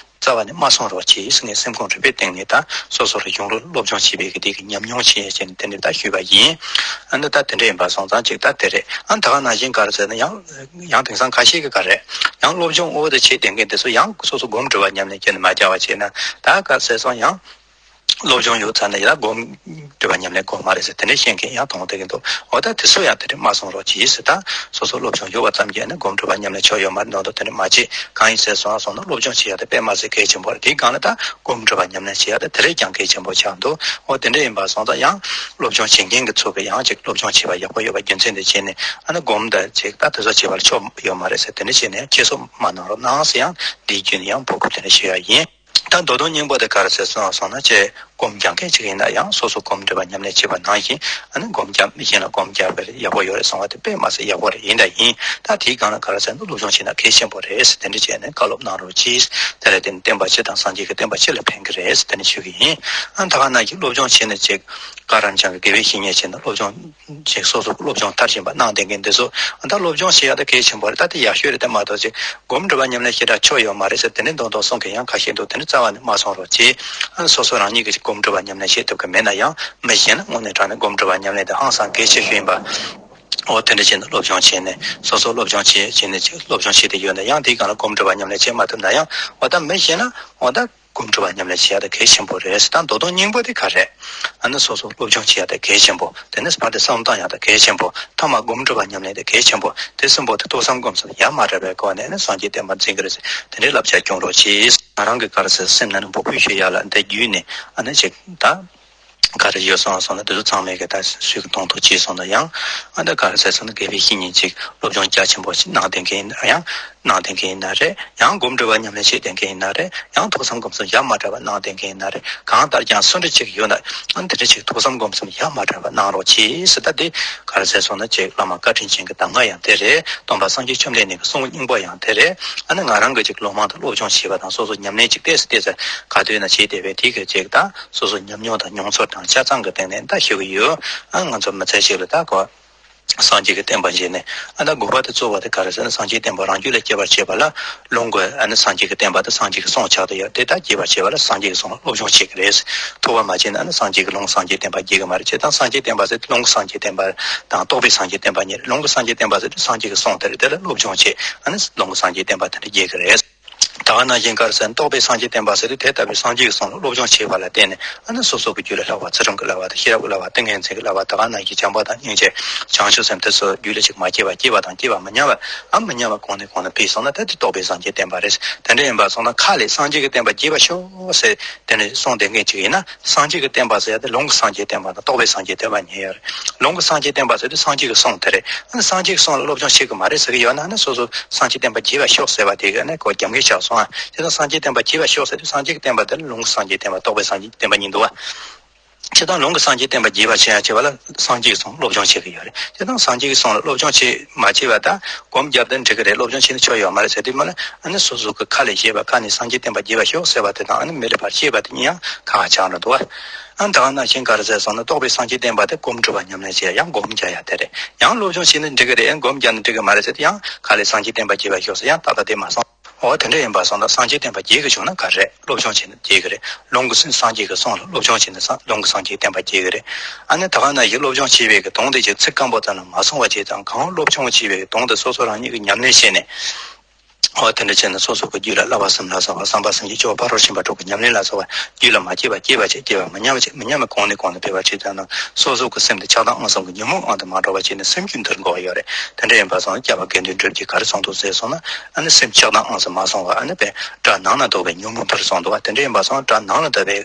རྩ་བ་ནས་མ་གསུང་རོགས་གྱིས་ཟེར་ངས་སེམས་ཁོང་རུས་པའི་གཏིང་ནས་ད་སོ་སོ་རང་གཞུང་ལུགས་སློབ་སྦྱོང་བྱེད་པའི་གི་དེ་གི་ཉམས་མྱོང་བྱས་བྱས་ནས་དེ་འདྲའི་ད་ཞུས་པ་ཡིན། ཨ་ནི་ད་དེ་འདྲ་ཡིན་པ་སོང་ཙང་ཅིག་ད་དེ་རེད། ཨ་ནི་ད་ག་ནང་བཞིན་ག་རེ་ཟེར་ན་ཡང་ཡང་དེང་སང་ཁ་ཤས་ཀྱིས་ག་རེད། ཡང་སློབ་སྦྱོང་འོ་དེ་བྱེད་བསྡད་མཁན་དེ་ཚོ་ཡང་སོ་སོ་སྒོམ་སྒྲུབ་པ་ཉམས་ལེན་བྱས་ནས་མ་བྱ་བ་བྱས་ན་ད་ག་ཟེར་སོང་ཡང་སློབ་སྦྱོང་ཡོད་ཚར་ན་ཡང་སྒོམ་སྒྲུབ་པ་ཉམས་ལེན་དགོས་མ་རེད་ཟེར་དེ་འདྲ་བཤད་མཁན་ཡང་མཐོང་བསྡད་ཀྱི་འདུག་འོ་ད་དེ་ཚོ་ཡང་དེ་འདྲ་མ་གསུང་རོགས་གྱིས་ཟེར། ད་སོ་སོ་སློབ་སྦྱོང་ཡོད་པ་ཙམ་གྱིས་ནི་སྒོམ་སྒྲུབ་པ་ཉམས་ལེན་ཆོ་ཡོད་མ་རེད་མདོག་མདོག་དེ་འདྲ་མ་བྱེད། གང་ཡིན་ཟེར་སོང་སོང་ན་སློབ་སྦྱོང་བྱེད་ཡ་དེ་དཔེ་མ་སྲིད་གལ་ཆེན་པོ་རེད། དེའི་སྒང་ལ་ད་སྒོམ་སྒྲུབ་པ་ཉམས་ལེན་བྱེད་ཡ་དེ་དེ་ལས་ཀྱང་གལ་ཆེན་པོ་ཆགས་འདུག་འོ་དེ་འདྲ་ཡིན་པ་སོང་ཙང་ཡང་སློབ་སྦྱོང་བྱེད་མཁན་གྱི་ཚོ་གི་ཡང་ཅིག་སློབ་སྦྱོང་བྱེད་པ་ཡག་པོ་ཡོད་པ་རྒྱུ་མཚན་དེ་བྱས་ནས་ཨ་ནི་སྒོམ་དང་ཅིག་ད་དེ་ཚོ་བྱེད་པ་ལ་ཆོ་ཡོད་མ་རེད་ཟེར་དེ་འདྲ་བྱས་ནས་ཁྱེད་ཚོ་མ་གནང་རོགས་གནང་ཟེར་ཡང་འདིའི་བརྒྱུད་ནས་ཡང་འབོད་སྐུལ་དེ་འདྲ་ཞུ་ཡ་ཡིན། ད་མདོ་དོན་སྙིང་པོ་དེ་ག་རེ་ཟེར་སོང་སོང་ན་ཅེ་སྒོམ་རྒྱག་མཁན་ཅིག་ཡིན་ན་ཡང་སོ་སོ་སྒོམ་སྒྲུབ་པ་ཉམས་ལེན་བྱེད་པ་ནང་བཞིན་ཨ་ནི་སྒོམ་རྒྱག་མི་གཞན་ལ་སྒོམ་རྒྱག་པར་ཡག་པོ་ཡོད་རེད་གསུང་བ་དེ་དཔེ་མ་སྲིད་ཡག་པོ་རེད། ཡིན་ད་ཡིན་ད་དེའི་སྒང་ལ་ག་རེ་ཟེར་ན་སློབ་སྦྱོང་བྱེད་ན་གལ་ཆེན་པོ་རེད་ཟེར་དེ་འདྲ་བྱས་ནས་བཀའ་སློབ་གནང་རོགས་གྱིས། དེ་ལ་བརྟེན་ནས་བསྟན་པ་སྤྱི་དང་སངས་རྒྱས་ཀྱི་བསྟན་པ་སྤྱི་ལ་ཕན་གྱི་རེད་ཟེར་དེ་འདྲ་ཞུ་གི་ཡིན། ཨ་ད་ག་ནང་བཞིན་སློབ་སྦྱོང་བྱས་ནས་ཅིག་བཀའ་རབ་འབྱམས་ཀྱི་དགེ་བའི་བཤེས་གཉེན་བྱས་ནས་སློབ་སྦྱོང་ཅིག་སོ་སོ་སློབ་སྦྱོང་མཐར་ཕྱིན་པ་གནང་བསྡད་མཁན་འདི་ཚོ་ད་སློབ་སྦྱོང་བྱེད་ཡག་ད་གལ་ཆེན་པོ་རེད། ད་དེ་ཡག་ཤོས་རེད། དེ་མ་གཏོགས་ཅིག་སྒོམ་སྒྲུབ་པ་ཉམས་ལེན་ཞེ་དྲག་ཆོ་ཡོད་མ་རེད་ཟེར་དེ་འདྲའི་མདོག་མདོག་གསུང་མཁན་ཡང་ཁ་ཤས་འདུག་དེ་འདྲ་རྩ་བ་ནས་མ་གསུང་རོགས་གྱིས། ཨ་སོ་སོ་རང་ཉིད་ཀྱིས་ཅིག་སྒོམ་སྒྲུབ་པ་ཉམས་ལེན་བྱེད་ཐུབ་ཀྱི་མེད་ན་ཡང་མི་གཞན་ལ་དངོས་གནས་དྲང་གནས་སྒོམ་སྒྲུབ་པ་ཉམས་ལེན་དེ་ཧང་སང་གལ་ཆེ་ཤོས་ཡིན་པ། འོ་དེ་འདྲ་བྱས་ནས་སློབ་སྦྱོང་བྱས་ནས་སོ་སོ་སློབ་སྦྱོང་བྱས་བྱས་ནས་ཅིག་སློབ་སྦྱོང་བྱེད་དུ་ཡོད་ན་ཡང་དེའི་སྒང་ལ་སྒོམ་སྒྲུབ་པ་ཉམས་ལེན་བྱེད་མ་ཐུབ་ན་ཡང་འོ་ད་མི་གཞན་ལ་འོ་ད། སྒོམ་སྒྲུབ་པ་ཉམས་ལེན་བྱེད་ཡ་དེ་གལ་ཆེན་པོ་རེད། ད་མདོ་དོན་སྙིང་པོ་དེ་ག་རེད། ཨ་ནི་སོ་སོ་སློབ་སྦྱོང་བྱེད་ཡ་དེ་གལ་ཆེན་པོ། དེ་ནས་བར་དུ་བསམ་བཏང་ཡ་དེ་གལ་ཆེན་པོ། ཐ་མ་སྒོམ་སྒྲུབ་པ་ཉམས་ལེན་དེ་གལ་ཆེན་པོ། དེ་གསུམ་པོ་དེ་ཐོས་བསམ་སྒོམ་གསུམ་ཡ་མ་བྲལ་བའི་སྒོ་ནས་ནི་སངས་རྒྱས་བསྟན་པ་འཛིན་གྱི་རེད་ཟེར་དེ་འདྲའི་བསླབ་བྱ་སྐྱོང་རོགས་གྱིས། ང་རང་གི་ག་རེ་ཟེར་སེམས་ནང་ནས་འབོད་སྐུལ་ཞུ་ཡ་ལ་འདི་བརྒྱུད་ནས་ཨ་ནི་ཅིག་ད། ག་རེ་ཡོད་སོང་སོང་ན་དེ་ཚོ་ཚང་མས་གི་ད་སུས་གི་མཐོང་ཐུག་བྱས་སོང་ན་ཡང་ཨ་ད་ག་རེ་ཟེར་སོང་ན་དགེ་བའི་བཤེས་གཉེན་ཅིག་སློབ་སྦྱོང་རྒྱ་ཆེན་པོ་ཞིག་གནང་བསྡད་མཁན་ཡིན་ན་ཡང་གནང་བསྡད་མཁན་ཡིན་ན་རེད། ཡང་སྒོམ་སྒྲུབ་པ་ཉམས་ལེན་བྱེད་བསྡད་མཁན་ཡིན་ན་རེད། ཡང་ཐོས་བསམ་སྒོམ་གསུམ་ཡ་མ་བྲལ་བ་གནང་བསྡད་མཁན་ཡིན་ན་རེད། གང་ལྟར་ཀྱང་སུ་འདྲ་ཅིག་ཡོད་ན་ཨ་དེ་འདྲ་ཅིག་ཐོས་བསམ་སྒོམ་གསུམ་ཡ་མ་བྲལ་བ་གནང་རོགས་གྱིས་ཟེར། ད་དེ་ག་རེ་ཟེར་སོང་ན་ཅིག་བླ་མ་བཀའ་དྲིན་ཅན་གྱི་གདམས་ངག་ཡང་དེ་རེད། སྟོན་པ་སངས་རྒྱས་བཅོམ་ལྡན་འདས་ཀྱི་གསུང་སྙིང་པོ་ཡང་དེ་རེད། ཨ་ནི་ང་རང་གི་ཅིག་སློབ་མ་དང་སློབ་སྦྱོང་བྱས་པ་དང་སོ་སོ་ཉམས་ལེན་ཅིག་ཏོག་ཙམ་ཏོག་ཙམ་ག་དུས་ན་བྱས་བསྡད་པའི་དེ་གི་ཅིག་ད་སོ་སོ་ཉམས་མྱོང་དང་མྱོང་ཚོར་དང་ཆ་ཚང་གི་སྟེང་ནས་ད་ཞུ་གི་ཡོད། ཨ་ང་ཚོ་མི་ཚེ་ཞིག་ལ་ད་གོ་སངས་རྒྱས་ཀྱི་བསྟན་པ་བཞེས་ནས་ཨ་ད་དགོས་པ་དེ་གཙོ་བོ་དེ་ག་རེ་ཟེར་ན་སངས་རྒྱས་བསྟན་པ་རང་རྒྱུད་ལ་སྐྱེ་བར་བྱེད་པ་ལ་ལུང་གི་ཨ་ནི་སངས་རྒྱས་ཀྱི་བསྟན་པ་དེ་སངས་རྒྱས་ཀྱི་གསུང་ཆགས་བསྡད་ཡོད། དེ་ད་རྒྱས་པར་བྱེད་པ་ལ་སངས་རྒྱས་ཀྱི་གསུང་ལ་སློབ་སྦྱོང་བྱེད་ཀྱི་རེད། ཐུབ་པ་མ་བྱས་ན་ཨ་ནི་སངས་རྒྱས་ཀྱི་ལུང་གི་སངས་རྒྱས་བསྟན་པ་རྒྱས་ཀྱི་མ་རེད། བྱས་ཙང་སངས་རྒྱས་བསྟན་པ་ཟེར་ལུང་གི་སངས་རྒྱས་བསྟན་པ་དང་རྟོགས་པའི་སངས་རྒྱས་བསྟན་པ་གཉིས་རེད། ལུང་གི་སངས་རྒྱས་བསྟན་པ་ཟེར་དུས་སངས་རྒྱས་ཀྱི་གསུང་དེ་རེད། དེ་ལ་སློབ་སྦྱོང་བྱེད་ཨ་ནི་ལུང་གི་སངས་རྒྱས་བསྟན་པ་དེ་འདྲ་རྒྱས་ཀྱི་རེད། ད་ག་ནང་བཞིན་ག་རེ་ཟེར་ན་རྟོགས་པའི་སངས་རྒྱས་བསྟན་པ་ཟེར་དུས་དེ་ལྟ་བུའི་སངས་རྒྱས་ཀྱི་གསུང་ལ་སློབ་སྦྱོང་བྱེད་པ་ལ་བརྟེན་ནས་ཨ་ནི་སོ་སོ་གི་རྒྱུད་ལ་བསླབ་པ་ཚུལ་ཁྲིམས་ཀྱི་བསླབ་པ་དང་ཤེས་རབ་ཀྱི་བསླབ་པ་ཏིང་ངེ་འཛིན་གྱི་བསླབ་པ་ད་ག་ནང་བཞིན་བྱམས་པ་དང་སྙིང་རྗེ་བྱང་ཆུབ་སེམས་དེ་ཚོ་རྒྱུད་ལ་ཅིག་མ་སྐྱེས་པ་སྐྱེས་པ་དང་སྐྱེས་པ་མི་ཉམས་པ་ཨ་མི་ཉམས་པ་གོང་ནས་གོང་དུ་འཕེལ་སོང་ན་ད་དེ་རྟོགས་པའི་སངས་རྒྱས་བསྟན་པ་རེད། དེ་འདྲ་ཡིན་པ་སོང་ན་ཁ་ལས་སངས་རྒྱས་ཀྱི་བསྟན་པ་རྒྱས་པར་ཤོག་ཟེར་དེ་འདྲ་གསུངས་བསྡད་མཁན་ཅིག་ཡིན་ན། སངས་རྒྱས་ཀྱི་བསྟན་པ་ཟེར་ཡ་དེ་ལུང་གི་སངས་རྒྱས་བསྟན་པ་དང་རྟོགས་པའི་སངས་རྒྱས་བསྟན་པ་གཉིས་ཡོད་རེད། ལུང་གི་སངས་རྒྱས་བསྟན་པ་ཟེར་དུས་སངས་རྒྱས་ཀྱི་གསུང་དེ་རེད། ཨ་ནི་སངས་རྒྱས་ཀྱི་གསུང་ལ་སློབ་སྦྱོང་བྱེད་ཀྱི་མ་རེད་ཟེར་གྱི་ཡོད་ན་ཨ་ནི་སོ་སོ་སངས་རྒྱས་བསྟན་པ་རྒྱས་པར་ཤོག་ཟེར་བ་དེ་གི་ཨ་ནི་གོ་རྒྱབ་འགལ་ཆགས་སོང་ཨ། དེ་དང་སངས་རྒྱས་བསྟན་པ་རྒྱས་པར་ཤོག་ཟེར་དུས་སངས་རྒྱས་ཀྱི་བསྟན་པ་དེ་ལ་ལུང་གི་སངས་རྒྱས་བསྟན་པ་རྟོགས་པའི་སངས་རྒྱས་བསྟན་པ་གཉིས་འདུག་བ། བྱས་ཙང་ལུང་གི་སངས་རྒྱས་བསྟན་པ་རྒྱས་པར་བྱེད་ཡ་བྱེད་པ་ལ་སངས་རྒྱས་ཀྱི་གསུང་སློབ་སྦྱོང་བྱེད་ཀྱི་ཡོད་རེད། བྱས་ཙང་སངས་རྒྱས་ཀྱི་གསུང་ལ་སློབ་སྦྱོང་བྱེད་མ་བྱེད་པ་དང་སྒོམ་བརྒྱབ་སྟེ་འགྲིག་གི་རེད། སློབ་སྦྱོང་བྱས་ནས་ཆོ་ཡོད་མ་རེད་ཟེར་དུས་མ་ལ་ཨ་ནི་སོ་སོ་གི་ཁ་ལས་བཤད་པ་ཁ་ནས་སངས་རྒྱས་བསྟན་པ་རྒྱས་པར་ཤོག་ཟེར་བ་དེ་དང་ཨ་ནི་མི་ལེགས་པར་བཤད་པ་དེ་གཉིས་ཡང་ཁ་ཁ་ཆགས་འགྲོ་འདུག་བ། ཨ་ནི་ད་ག་ནང་བཞིན་ག་རེ་ཟེར་སོང་ན་རྟོགས་པའི་སངས་རྒྱས་བསྟན་པ་དེ་སྒོམ་སྒྲུབ་པ་ཉམས་ལེན་བྱེད་ཡང་སྒོམ་རྒྱག་ཡ་དེ་རེད། ཡང་སློབ་སྦྱོང་བྱས་ནས་འགྲིག་གི་རེད། སྒོམ་རྒྱག་ནས་འགྲིག་གི་མ་རེད་ཟེར་དུས་ཡང་ཁ་ལས་སངས་རྒྱས་བསྟན་པ་རྒྱས་པར་ཤོག་ཟེར་ཡང་ཏག་ཏག་དེ་མ་སོང་། འོ་དེ་འདྲ་ཡིན་པ་སོང་ན་སངས་རྒྱས་བསྟན་པ་རྒྱས་ཀྱི་བྱུང་ན་ག་རེ་རེད། སློབ་སྦྱོང་བྱས་ན་རྒྱས་ཀྱི་རེད། ལུང་གི་སངས་རྒྱས་ཀྱི་གསུང་ལ་སློབ་སྦྱོང་བྱས་ན་སང་ལུང་གི་སངས་རྒྱས་ཀྱི་བསྟན་པ་རྒྱས་ཀྱི་རེད། ཨ་ནི་ད་ག་ནང་བཞིན་སློབ་སྦྱོང་བྱས་པའི་གི་དོན་དེ་ཅིག་ཚིག་སྐམ་པོ་ཙམ་ལ་མ་སོང་བ་བྱས་ཙང་གང་སློབ་སྦྱོང་བྱས་པའི་གི་དོན་དེ་སོ་སོ་རང་ཉིད་ཀྱི་ཉམས་ལེན་བྱས་ནས། འོ་དེ་འདྲ་བྱས་ན་སོ་སོ་གི་རྒྱུད་ལ་བསླབ་པ་གསུམ་ལ་སོགས་པ་བསམ་པ་སེམས་བསྐྱེད་སྤྱོད་པ་ཕ་རོལ་ཕྱིན་པ་དྲུག་གི་ཉམས་ལེན་ལ་སོགས་པ་རྒྱུད་ལ་མ་སྐྱེས་པ་སྐྱེས་པ་བྱས། སྐྱེས་པ་མི་ཉམས་པ་བྱས། མི་ཉམས་པ་གོང་ནས་གོང་དུ་འཕེལ་བར་བྱེད་ཙམ་ན་སོ་སོ་གི་སེམས་དེ་ཆགས་སྡང་ཨང་གསུམ་གྱི་ཉོན་མོངས་ཨང་དུ་མ་འགྲོ་བ་བྱས་ནས་སེམས་རྒྱུད་འདུལ་དགོས་ཡོད་རེད། དེ་འདྲ་ཡིན་པ་སོང་ན་སྐྱབས་པ་དགེ་འདུན་གྲུབ་ཀྱིས་ག་རེ་གསུངས་འདུག་ཟེར་སོང་ན་ཨ་ནི་སེམས་ཆགས་སྡང་ཨང་གསུམ་མ་སོང་བ་ཨ་ནི་པས་དགྲ་ནང་ན་བདོག་པའི་ཉོན་མོངས་འདུལ་གསུངས་འདུག་བ། དེ་འདྲ་ཡིན་པ་སོང་ན་དགྲ་ནང་ན་བདོག་པའི་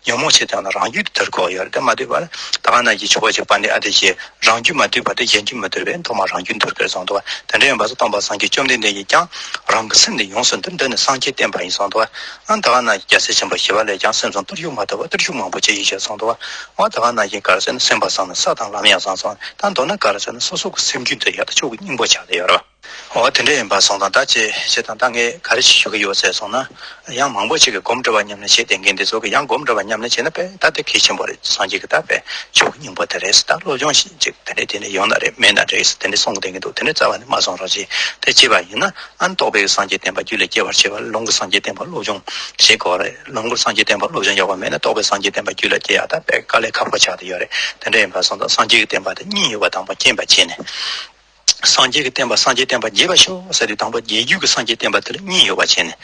ཉོན་མོངས་ཆེ་ཙམ་ལ་རང་རྒྱུད་དུ་འདུལ་དགོས་ཡོད་རེད། དེ་མ་འདུལ་བ་ལ་ད་ག་ནང་བཞིན་ཆོས་པ་ཅིག་དཔལ་ལྡན་ཨ་ཏི་ཤས། རང་རྒྱུད་མ་འདུལ་བར་དུ་གཞན་རྒྱུད་མི་འདུལ་བས་ཐོག་མར་རང་རྒྱུད་འདུལ་དགོས་གསུངས་འདུག་བ། དེ་འདྲ་ཡིན་པ་སོང་སྟོན་པ་སངས་རྒྱས་བཅོམ་ལྡན་འདས་ཀྱིས་ཀྱང་རང་གི་སེམས་འདི་ཡོངས་སུ་འདུལ་འདི་ནི་སངས་རྒྱས་བསྟན་པ་ཡིན་གསུངས་འདུག་བ། ཨ་ད་ག་ནང་བཞིན་རྒྱལ་སྲས་ཆེན་པོ་ཞི་བ་ལྷས་ཀྱང་སེམས་བཟང་བརྟུལ་ཞུགས་མ་ཐོབ་པར་བརྟུལ་ཞུགས་མང་པོ་སྤྱད་ཡིན་ཞེས་གསུངས་འདུག་བ། ཨ་ད་ག་ནང་བཞིན་ག་རེ་ཟེར་ན་སེམས་པ་བཟང་ན་ས་དང་ལམ་ཡང་བཟང་གསུངས། ད་མདོར་ན་ག་རེ་ཟེར་ན་སོ་སོ་གི་སེམས་རྒྱུད་དུ་ཡག་ཏུ་ཆོས་ཀྱི་སྙིང་པོ་ཆགས་བསྡད་ཡོད་རེད་བ། འོ་དེ་འདྲ་ཡིན་པ་སོང་ཙང་ད་ཅི་བྱེད་དང་ད་ངས་ག་རེ་ཞིག་ཞུ་གི་ཡོད་ཟེར་སོང་ན། ཡང་མང་པོ་ཞིག་གིས་སྒོམ་སྒྲུབ་པ་ཉམས་ལེན་བྱེད་བསྡད་མཁན་འདི་ཚོ་གིས་ཡང་སྒོམ་སྒྲུབ་པ་ཉམས་ལེན་བྱས་ན་དཔེ་ད་དེ་གལ་ཆེན་པོ་རེད། སངས་རྒྱས་ཀྱི་ད་དཔེ་ཆོས་ཀྱི་སྙིང་པོ་དེ་རེད་ཟེར། ད་སློབ་སྦྱོང་ཞིག་ཅིག་དེ་འདྲ་དེ་འདྲ་ཡོང་ན་རེད་མེད་ན་རེད་ཟེར་དེ་འདྲ་གསུང་གི་བསྡད་མཁན་འདུག་དེ་འདྲ་རྩ་བ་ནས་མ་གསུང་རོགས་བྱེད། དེ་བྱས་པ་ཡིན་ན་ཨ་ནི་རྟོགས་པའི་སངས་རྒྱས་བསྟན་པ་རྒྱུད་ལ་སྐྱེ་བར་བྱེད་པ་ལ་ལུང་གི་སངས་རྒྱས་བསྟན་པ་སློབ་སྦྱོང་བྱེད་དགོས་རེད། ལུང་གི་སངས་རྒྱས་བསྟན་པ་སློབ་སྦྱོང་ཡག་པོ་མེད་ན་རྟོགས་པའི་སངས་རྒྱས་བསྟན་པ་རྒྱུད་ལ་སྐྱེ་ཡག་ད་དཔེ་དཀའ་ལས་ཁག་པོ་ཆགས་བསྡད་ཡོད་རེད། དེ་འདྲ་ཡིན་པ་སོང་ཙང་སངས་རྒྱས་ཀྱི་བསྟན་པ་དེ་གཉིས་ཡོད་པ་དང་པོ་མཁྱེན་པ་བྱས་ནས། སངས་རྒྱས་ཀྱི་བསྟན་པ་སངས་རྒྱས་བསྟན་པ་རྒྱས་པར་ཤོག་ཟེར་དུས་དང་པོ་རྒྱས་རྒྱུ་གི་སངས་རྒྱས་བསྟན་པ་དེ་ལ་གཉིས་ཡོད་པ་བྱས་ནས།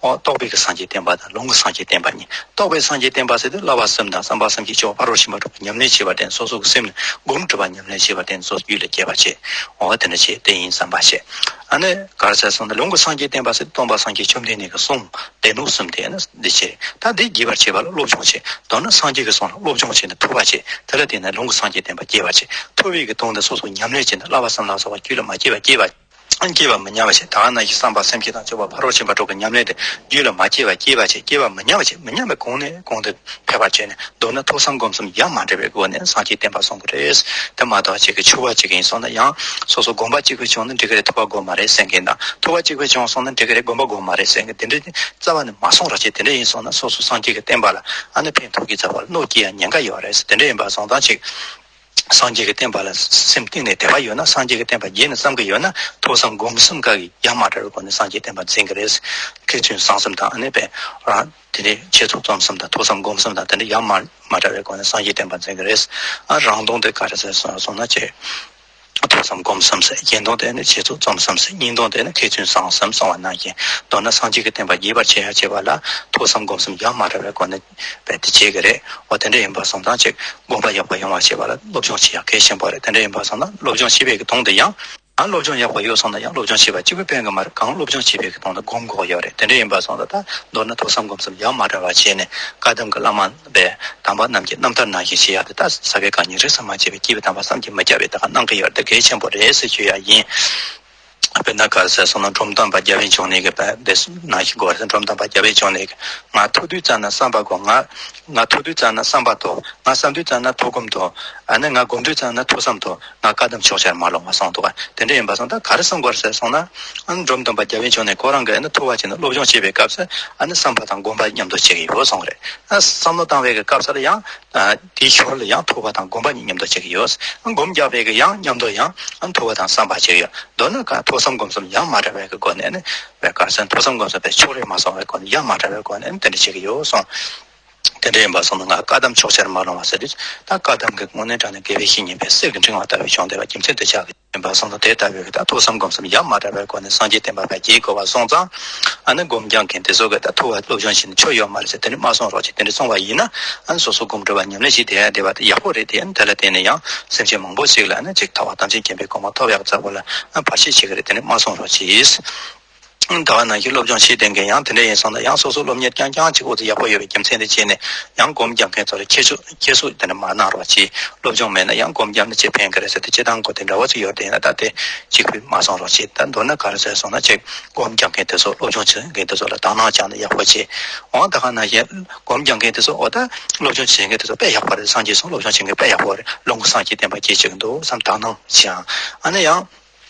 ཨོ་རྟོགས་པའི་གི་སངས་རྒྱས་བསྟན་པ་དང་ལུང་གི་སངས་རྒྱས་བསྟན་པ་གཉིས། རྟོགས་པའི་སངས་རྒྱས་བསྟན་པ་ཟེར་དུས་བསླབ་པ་གསུམ་དང་བསམ་པ་སེམས་བསྐྱེད་སྤྱོད་པ་ཕ་རོལ་ཕྱིན་པ་དྲུག་གི་ཉམས་ལེན་བྱེད་པར་བརྟེན་སོ་སོ་གི་སེམས་ནི་སྒོམ་སྒྲུབ་པ་ཉམས་ལེན་བྱེད་པར་བརྟེན་སོ་སོ་རྒྱུད་ལ་སྐྱེ་བར་བྱེད། ཨོ་དེ་འདྲ་བྱེད་དེ་ཡིན་བསམ་པ་བྱེད། ཨ་ནི་ག་རེ་ཟེར་སོང་ན་ལུང་གི་སངས་རྒྱས་བསྟན་པ་ཟེར་དུས་སྟོན་པ་སངས་རྒྱས་བཅོམ་ལྡན་འདས་ཀྱི་གསུང་སྡེ་སྣོད་གསུམ་དེ་ནི་འདི་བྱེད། ད་འདི་རྒྱས་པར་བྱེད་པ་ལ་སློབ་སྦྱོང་བྱེད། མདོར་ན་སངས་རྒྱས་ཀྱི་གསུང་ལ་སློབ་སྦྱོང་བྱས་ནས་ཐོས་པ་བྱེད། དེ་ལ་བརྟེན་ནས་ལུང་གི་སངས་རྒྱས་བསྟན་པ་རྒྱས་པར་བྱེད། ཐོས་པའི་གི་དོན་དེ་སོ་སོ་ཉམས་ལེན་བྱས་ནས་བསླབ་པ་གསུམ་ལ་སོགས་པ་རྒྱུད་ལ་མ་སྐྱེས་པ་སྐྱེས་པ། སྐྱེས་པ་མི་ཉམས་པ་བྱེད། ད་ག་ནང་བཞིན་བསམ་པ་སེམས་བསྐྱེད་དང་སྤྱོད་པ་ཕ་རོལ་ཕྱིན་པ་དྲུག་གི་ཉམས་ལེན་དེ་རྒྱུད་ལ་མ་སྐྱེས་པ་སྐྱེས་པ་བྱེད། སྐྱེས་པ་མི་ཉམས་པ་བྱེད། མི་ཉམས་པའི་གོང་ནས་གོང་དུ་འཕེལ་བར་བྱས་ནས་མདོར་ན་ཐོས་བསམ་སྒོམ་གསུམ་ཡ་མ་བྲལ་བའི་སྒོ་ནས་སངས་རྒྱས་བསྟན་པ་སྲུང་གི་རེད། དེ་མ་གཏོགས་ཅིག་གི་ཆོས་པ་ཅིག་ཡིན་སོང་ན་ཡང་སོ་སོ་སྒོམ་པ་གཅིག་པུ་བྱུང་ན་འགྲིག་གི་རེད། ཐོས་པ་དགོས་མ་རེད་ཟེར་མཁན་དང་ཐོས་པ་གཅིག་པུ་བྱུང་སོང་ན་འགྲིག་གི་རེད། སྒོམ་པ་དགོས་མ་རེད་ཟེར་མཁན་དེ་འདྲ་རྩ་བ་ནས་མ་སོང་རོགས་བྱེད། དེ་འདྲ་ཡིན་སོང་ན་སོ་སོ་སངས་རྒྱས་ཀྱི་བསྟན་པ་ལ་ཨ་ནི་ཕན་ཐོགས་ཀྱི་ཚབ་པ་ལ་གནོད་སྐྱེལ་ཡ་ཉེན་ཁ་ཡོད་རེད་ཟེར། དེ་འདྲ་ཡིན་པ་སོང་ཙང་ཅིག་སངས་རྒྱས་ཀྱི་བསྟན་པ་ལ་སེམས་གཏིང་ནས་དད་པ་ཡོད་ན་སངས་རྒྱས་ཀྱི་བསྟན་པ་རྒྱས་ནས་བསམ་གྱི་ཡོད་ན་ཐོས་བསམ་སྒོམ་གསུམ་ཀ་གི་ཡ་མ་བྲལ་བའི་སྒོ་ནས་སངས་རྒྱས་བསྟན་པ་འཛིན་གྱི་རེད། མཁས་བཙུན་གསང་གསུམ་དང་ཨ་ནི་པས་རང་དེ་ནས་བྱེད་ཚོགས་རྩོམ་གསུམ་དང་ཐོས་བསམ་སྒོམ་གསུམ་དང་དེ་འདྲ་ཡ་མ་མ་བྲལ་བའི་སྒོ་ནས་སངས་རྒྱས་བསྟན་པ་འཛིན་གྱི་རེད། ཨ་རང་དོན་དེ་ག་རེ་ཟེར་སོང་སོང་ན་ཅེ། ཐོས་བསམ་སྒོམ་གསུམ་ཟེར། གཞན་དོན་དེ་ནི་བྱེད་ཚོགས་རྩོམ་གསུམ་ཟེར། གཉིས་དོན་དེ་ནི་མཁས་བཙུན་གསང་གསུམ་གསུང་བ་ནང་བཞིན་མདོར་ན་སངས་རྒྱས་ཀྱི་བསྟན་པ་རྒྱས་པར་བྱེད་ཡ་བྱེད་པ་ལ་ཐོས་བསམ་སྒོམ་གསུམ་ཡ་མ་བྲལ་བའི་སྒོ་ནས་རྦད་དེ་བྱེད་ཀྱི་རེད། འོ་དེ་འདྲ་ཡིན་པ་སོང་ཙང་ཅིག་དགོངས་པ་ཡག་པོ་ཡོང་བ་བྱེད་པ་ལ་སློབ་སྦྱོང་བྱེད་ཡག་གལ་ཆེན་པོ་རེད། དེ་འདྲ་ཡིན་པ་སོང་ན་སློབ་སྦྱོང་བྱེད་པའི་གི་དོན་དུ་ཡང་ ཡང་སློབ་སྦྱོང་ཡག་པོ་ཡོད་སོང་ན་ཡང་སློབ་སྦྱོང་བྱེད་པ་གཅིག་པུ་ཕན་གི་མ་རེད། གང་སློབ་སྦྱོང་བྱེད་པའི་གི་དོན་དུ་སྒོམ་དགོས་ཡོད་རེད། དེ་འདྲ་ཡིན་པ་སོང་ཙང་ད་མདོར་ན་ཐོས་བསམ་སྒོམ་གསུམ་ཡ་མ་བྲལ་བ་བྱས་ནས་བཀའ་གདམས་ཀྱི་བླ་མ་པའི་དམ་པ་རྣམས་ཀྱི་རྣམ་ཐར་ནང་བཞིན་བྱེད་ཡག་དེ་ད་ས་གའི་གང་ཉིད་རེས་སུ་མ་བྱས་པའི་སྐྱེས་བུ་དམ་པ་བསམ་གྱིས་མི་ཁྱབ་པའི་ད་ག་གནང་གི་ཡོད་རེད། དེ་གལ་ཆེན་པོ་རེད་ཟེར་ཞུ་ཡ་ཡིན། དཔེར་ན་ག་རེ་ཟེར་སོང་ན་འབྲོམ་སྟོན་པ་རྒྱལ་བའི་འབྱུང་གནས་ཀྱི་དཔེ་དེ་ནང་བཞིན་དགོས་རེད། འབྲོམ་སྟོན་པ་རྒྱལ་བའི་འབྱུང་གནས་ཀྱི་ང་ཐོས་དུས་ཙམ་ན་བསམ་པ་སྒོམ། ང་ང་ཐོས་དུས་ཙམ་ན་བསམ་པ་ཐོབ། ང་བསམ་དུས་ཙམ་ན་ཐོས་སྒོམ་ཐོབ། ཨ་ནི་ང་སྒོམ་དུས་ཙམ་ན་ཐོས་བསམ་ཐོབ། ང་བཀའ་གདམས་ཕྱོགས་ཆར་མ་ལོག་པ་གསུངས་འདུག་ག་དེ་འདྲ་ཡིན་པ་སོང་ད་ག་རེ་གསུང་དགོས་རེད་ཟེར་སོང་ན། ཨ་ནི་འབྲོམ་སྟོན་པ་རྒྱལ་བའི་འབྱུང་གནས་ཁོ་རང་གིས་ཨ་ནི་ཐོས་པ་བྱས་ནས་སློབ་སྦྱོང་བྱེད་པའི་སྐབས་སུ་ཨ་ནི་བསམ་པ་དང་སྒོམ་པ་མཉམ་དུ་བྱེད་ཀྱི་ཡོད་གསུངས་རེད། ཨ་བསམ་བློ་བཏང་བའི་གི་སྐབས་སུ་ལ་ཡང་ཨ་དེའི་ཞོར་ལ་ཡང་ཐོས་པ་དང་སྒོམ་པ་གཉིས་མཉམ་དུ་བྱེད་ཀྱི་ཡོད། སྒོམ་རྒྱག་པའི་གི་ཡང་མཉམ་དུ་ཡང་ཐོས་པ་དང་བསམ་པ་བྱེད་ཀྱི་ཡོད། མདོར་ན་ག་ཐོས་བསམ་སྒོམ་གསུམ་ཡང་མ་བྲལ་བའི་གི་སྒོ་ནས་ནི་བའི་ག་རེ་ཟེར་ན་ཐོས་བསམ་སྒོམ་གསུམ་པའི་ཕྱོགས་རིས་མ་སོང་བའི་སྒོ་ནས་ཡང་མ་བྲལ་བའི་སྒོ་ནས་ནི་དེ་འདྲ་བྱེད་ཀྱི་ཡོད་གསུངས། དེ་འདྲ་ཡིན་པ་སོང་ན་ང་བཀའ་གདམས་ཕྱོགས་ཆར་མ་ལོག་པ་ཟེར་དུས་ད་བཀའ་གདམས་ཀྱི་དངོས་གནས་དྲང་གནས་དགེ་བའི་བཤེས་གཉེན་པའི་གསེར་གྱི་ཕྲེང་བ་ལྟ་བུའི་བྱུང་བསྡད་པ་རྒྱུ་མཚན་དེ་ཆགས་ཀྱི་ཡིན་པ་སོང་ཙང་དེ་ལྟ་བུའི་གི་ད་ཐོས་བསམ་སྒོམ་གསུམ་ཡང་མ་བྲལ་བའི་སྒོ་ནས་སངས་རྒྱས་བསྟན་པ་ཕར་རྒྱས་དགོས་པ་སོང་ཙང་། ཨ་ནི་སྒོམ་རྒྱག་མཁན་དེ་ཚོ་གིས་ད་ཐོས་པ་སློབ་སྦྱོང་བྱས་ནས་ཆོ་ཡོད་མ་རེད་ཟེར་དེ་འདྲ་མ་གསུང་རོགས་བྱེད། དེ་འདྲ་གསུང་བ་ཡིན་ན་ཨ་ནི་སོ་སོ་སྒོམ་སྒྲུབ་པ་ཉམས་ལེན་བྱེད་བསྡད་ཡ་བསྡད་པ་དེ་ཡག་པོ་རེད། དེ་ཨ་ནི་དེ་ལ་བརྟེན་ནས་ཡང་སེམས་ཅན་མང་པོ་ཞིག་ལ་ཨ་ནི་ཅིག་ཐར་པ་ཐམས་ཅད་མཁྱེན་པའི་གོ་འཕང་ཐོབ་ཡག་ཚ་པོ་ལ་ཨ་བར་ཆད་བྱེད་ཀྱི་རེད། དེ་འདྲ་མ་གསུང་རོགས་བྱེད། ད་ག་ནང་བཞིན་སློབ་སྦྱོང་བྱེད་བསྡད་མཁན་ཡང་དེ་འདྲ་ཡིན་སོང་ན་ཡང་སོ་སོ་སློབ་གཉེར་རྐྱང་རྐྱང་ཅིག་འོ་ཙམ་ཡག་པོ་ཡོད་པའི་རྒྱུ་མཚན་དེ་བྱས་ནས་ཡང་སྒོམ་རྒྱག་མཁན་ཚོ་ལ་ཁྱད་གསོད་ཁྱད་གསོད་དེ་འདྲ་མ་གནང་རོགས་གྱིས། སློབ་སྦྱོང་མེད་ན་ཡང་སྒོམ་རྒྱབ་ན་ཅི་ཕན་གི་རེད་ཟེར་ཏེ་སྤྱིར་བཏང་གོ་དེ་འདྲ་བ་ཅིག་ཡོད་དེ་ཡིན་ན་ད་དེ་གཅིག་པུས་མ་གསུང་རོགས་གྱིས། ད་མདོར་ན་ག་རེ་ཟེར་སོང་ན་ཅིག་སྒོམ་རྒྱག་མཁན་དེ་ཚོ་སློབ་སྦྱོང་བྱེད་མཁན་དེ་ཚོ་ལ་དག་སྣང་བྱུང་ན་ཡག་པོ་བྱེད། འོང་ད་ག་ནང་བཞིན་སྒོམ་རྒྱག་མཁན་དེ་ཚོ་འོ་ད་སློབ་སྦྱོང་བྱེད་མཁན་དེ་ཚོ་དཔེ་ཡག་པོ་རེད། སངས་རྒྱས་གསུང་སློབ་སྦྱོང་བྱེད་མཁན་དཔེ་ཡག་པོ་རེད། ལོངས་སྐུ་སངས་རྒྱས་བསྟན་པ་སྐྱེལ་བྱེད་ཀྱི་འདུག་བསམ་དག་སྣང་བྱུང་། ཨ་ནི་ཡང་།